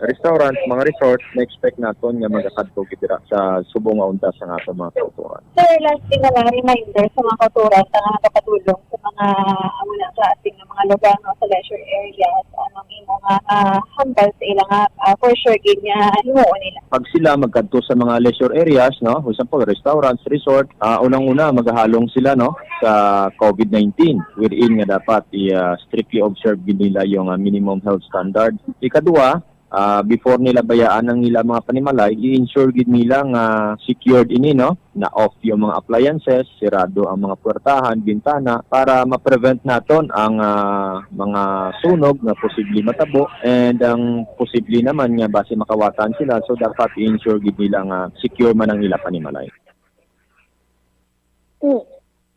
restaurant, mga resort, na-expect naton nga magakadto gid dira sa subong nga undas ang aton mga kautoran. Sir, last thing na lang, reminder sa mga kautoran sa mga nakapadulong sa mga, ah, wala sa ating mga lugar, no, sa leisure areas, anong imo nga, ah, hambal sa ila nga, ah, for sure gid nga himuon nila? Pag sila magkadto sa mga leisure areas, no, for example, restaurants, resort, ah, unang-una, magahalong sila, no, sa COVID nineteen, wherein nga dapat i, ah, strictly observe gid nila yung, ah, minimum health standard. Ikadua, Ah, before nila bayaan ang ila mga panimalay, i-ensure gid nila nga secured ini, no? Na off yung mga appliances, sirado ang mga puwertahan, bintana, para ma-prevent naton ang, ah, mga sunog nga posible matabo, and ang posible naman nga basi makawatan sila. So, dapat i-ensure gid nila nga secure man ang ila panimalay. Hmm.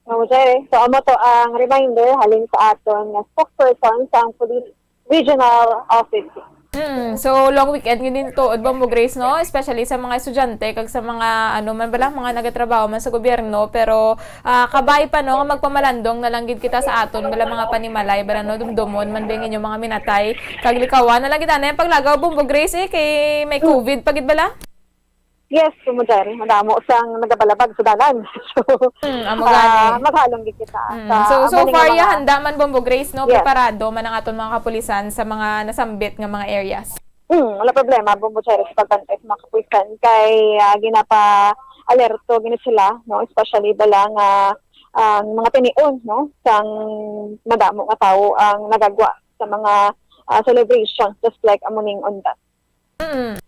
Ma'am Jerry, so amo to ang reminder halin sa aton nga spokesperson sang Police Regional Office. Hmm, so long weekend gid din to, Bombo Grace, no? Especially sa mga estudyante kag sa mga ano man bala, mga nagatrabaho man sa gobyerno, pero ah, kabay pa, no, nga magpamalandong na lang gid kita sa aton bala mga panimalay, bala, no, dumdomon man din inyong mga minatay kag likawan na lang gid anay ang paglagaw, Bombo Grace, eh, kay may covid pa gid bala. Yes, Kumo Jerry, madamo sang nagabalabag sa dalan. So, Mm, amo gani. ah, maghalong gid kita. Mm. Sa So, so amo ning far, mga ya, handa man, Bombo Grace, no? Yes. Preparado man ang aton mga kapulisan sa mga nasambit nga mga areas. Hmm, wala problema, Bombo Jerry, sa pagbantay sa mga kapulisan. Kay ah, ginapa-alerto gini sila, no? Especially bala nga ang mga tinion, no? Sang madamo nga tawo ang nagagwa sa mga ah, celebrations, just like amo ning undas. Mm.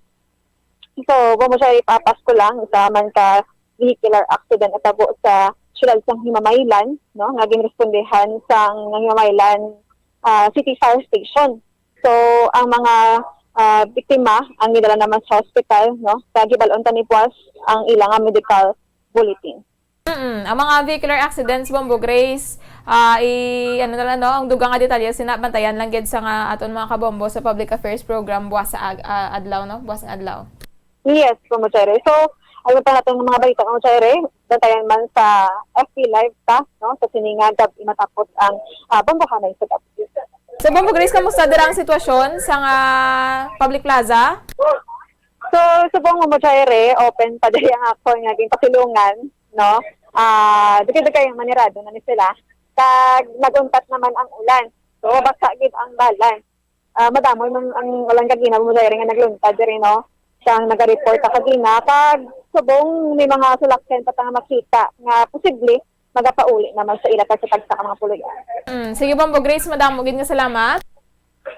So, kung mo siya ipapas ko lang, isa man ka vehicular accident natabo sa siyudad sang Himamaylan, no, nga ginrespondihan sang Himamaylan ah, City Fire Station. So, ang mga ah, biktima ang gidala naman sa hospital, no, sa gibalon ta ni buwas ang ila nga medical bulletin. Mm, ang mga vehicular accidents, Bombo Grace, ah, i, ano na lang, no? Ang dugang nga detalye, sina, bantayan lang gid sa nga aton mga kabombo sa Public Affairs Program buwas sa ag- ah, adlaw, no? Buwas nga adlaw. Yes, Bombo Jerry. So, ang pa natin mga balita, Bombo Jerry, bantayan man sa F B Live ta, no? Sa siningan, gab matapos ang ah, bombohanay sa gabi. So, Bombo Grace, kamusta dira ang sitwasyon sa nga public plaza? So, subong mo, Jaire, open pa diri ang akon nga ginpasilungan, no? Ah, dugay-dugay ang manirado na ni sila. Kag naguntat naman ang ulan. So, basa gid ang dalan. Ah, madamo man ang ulan kagina mo, Jaire, nga nagluntad diri, no? Sang naga-report sa kagina, kag subong may mga sulakyan pa ta nga makita nga posible magapauli naman sa ila tagsa-tagsa ka mga puloy-an. Mm, sige, Bombo Grace, madamo gid nga salamat.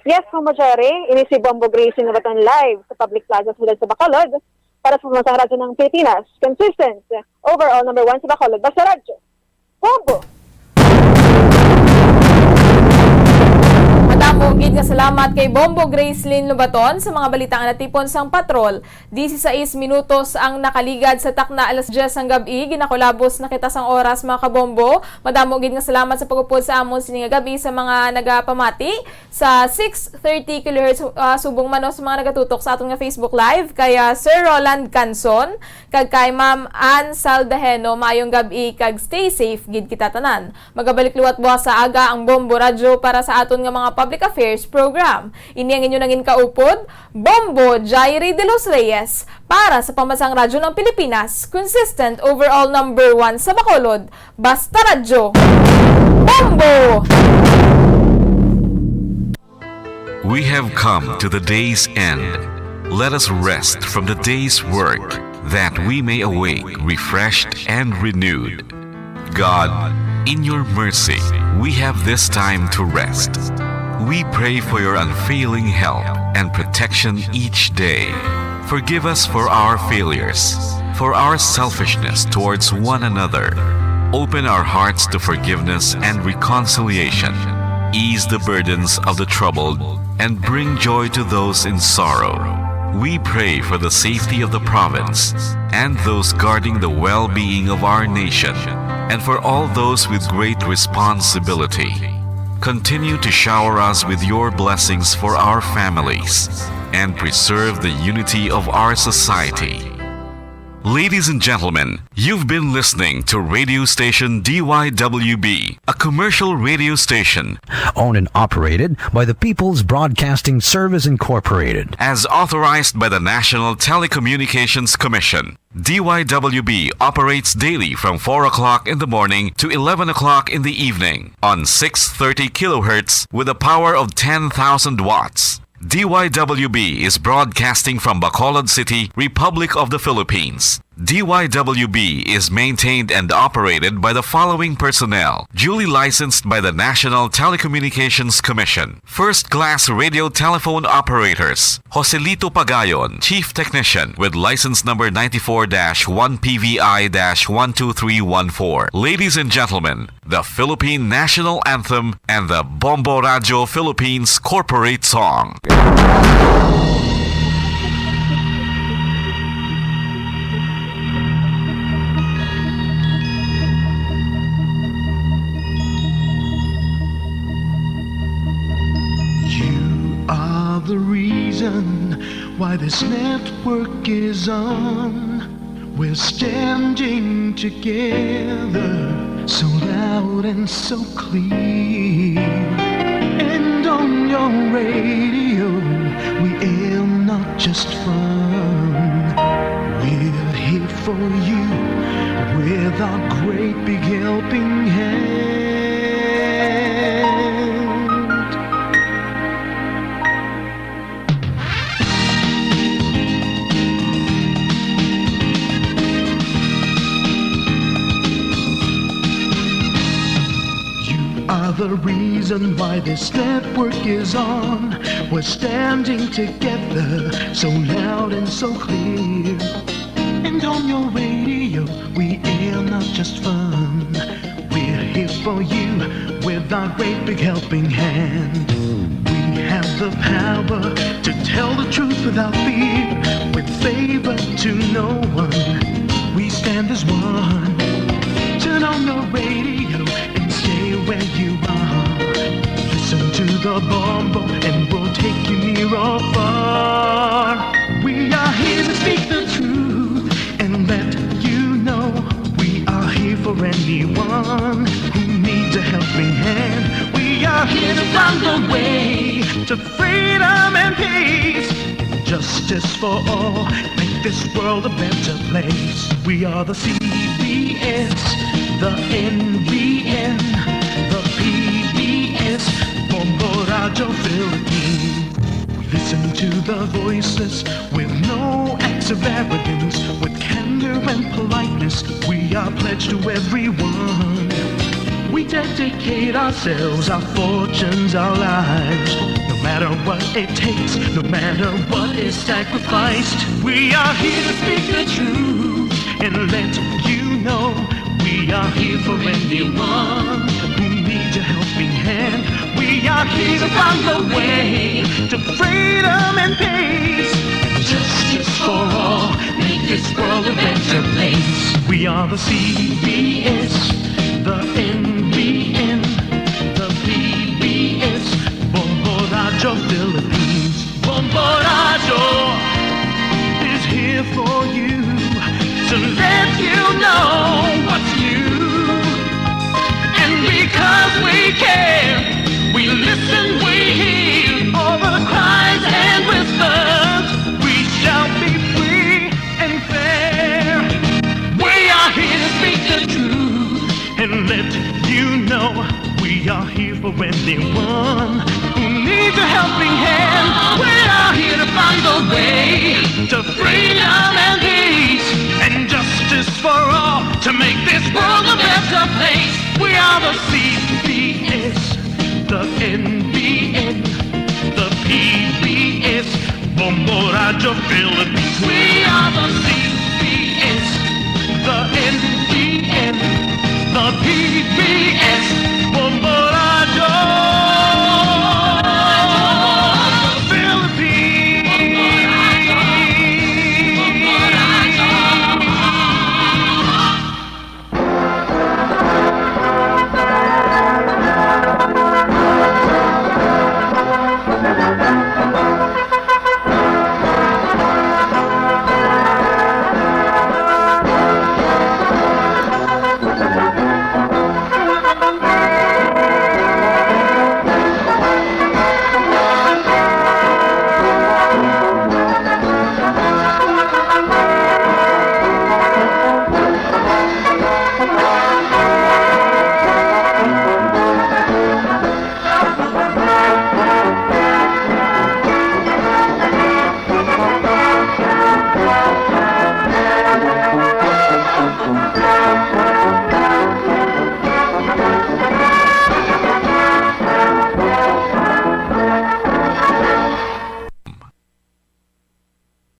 Yes, Mama Jerry, ini si Bombo Grace Innovaton live sa Public Plaza sa Siyudad sa Bacolod para sa Pambansang Radyo ng Pilipinas. Consistent, overall number one sa Bacolod, basta radyo. Bombo! Madamo gid nga salamat kay Bombo Gracelyn Lobaton sa mga balita nga natipon sang patrol. Disisais minutos ang nakaligad sa takna alas diyes sang gab-i. Ginakulabos na kita sang oras, mga kabombo. Madamo gid nga salamat sa pag-upod sa amon sini nga gab-i sa mga nagapamati sa six thirty kilohertz, ah, subong man, no, sa mga nagatutok sa aton nga Facebook Live, kay, ah, Sir Roland Canson, kag kay Ma'am Ann Saldaheno. Maayong gab-i kag stay safe gid kita tanan. Magabalik liwat buwas sa aga ang Bombo Radyo para sa aton nga mga public affairs program. Ini ang inyo nangin kaupod, Bombo Jairi de los Reyes, para sa Pambansang Radyo ng Pilipinas, consistent overall number one sa Bacolod, Basta Radyo, Bombo! We have come to the day's end. Let us rest from the day's work, that we may awake refreshed and renewed. God, in your mercy, we have this time to rest. We pray for your unfailing help and protection each day. Forgive us for our failures, for our selfishness towards one another. Open our hearts to forgiveness and reconciliation. Ease the burdens of the troubled and bring joy to those in sorrow. We pray for the safety of the province and those guarding the well-being of our nation, and for all those with great responsibility. Continue to shower us with your blessings for our families and preserve the unity of our society. Ladies and gentlemen, you've been listening to radio station D Y W B, a commercial radio station owned and operated by the People's Broadcasting Service Incorporated, as authorized by the National Telecommunications Commission. D Y W B operates daily from four o'clock in the morning to eleven o'clock in the evening on six thirty kilohertz with a power of ten thousand watts. D Y W B is broadcasting from Bacolod City, Republic of the Philippines. D Y W B is maintained and operated by the following personnel, duly licensed by the National Telecommunications Commission. First class radio telephone operators, Joselito Pagayon, Chief Technician, with license number ninety-four dash one P V I dash one two three one four. Ladies and gentlemen, the Philippine National Anthem and the Bombo Radyo Philippines Corporate Song. You are the reason why this network is on. We're standing together, so loud and so clear. And on your radio, we air not just fun. We're here for you with our great big helping hand. You are the reason why this network is on. We're standing together, so loud and so clear. And on your radio, we air not just fun. We're here for you with our great big helping hand. We have the power to tell the truth without fear, with favor to no one. We stand as one. Turn on your radio and stay where you are. Listen to the Bombo and we'll take you near or far. We are here to speak the truth and let you know we are here for anyone who needs a helping hand. We are here to find the way to freedom and peace, justice for all, make this world a better place. We are the C B S, the N B N, the P B S, Bombo Radyo Philippines. We listen to the voiceless with no acts of arrogance, with candor and politeness. We are pledged to everyone. We dedicate ourselves, our fortunes, our lives. No matter what it takes, no matter what is sacrificed, we are here to speak the truth and let you know we are here for anyone who needs a helping hand. We are here to find the way to freedom and peace. Justice for all, make this world a better place. We are the C B S, the N B N, the P B S, Bombo Radyo Philippines. Bombo Radyo is here for you to let you know what's new. And because we care, we listen, we hear all the cries and whispers. We shall be free and fair. We are here to speak the truth and let you know we are here for anyone who needs a helping hand. We are here to find the way to freedom and peace and justice for all to make this world a better place. We are the C B S, the N B N, the P B S, Bombo Radyo Philippines. We are the C B S, the N B N, the P B S, Bombo Radyo Philippines.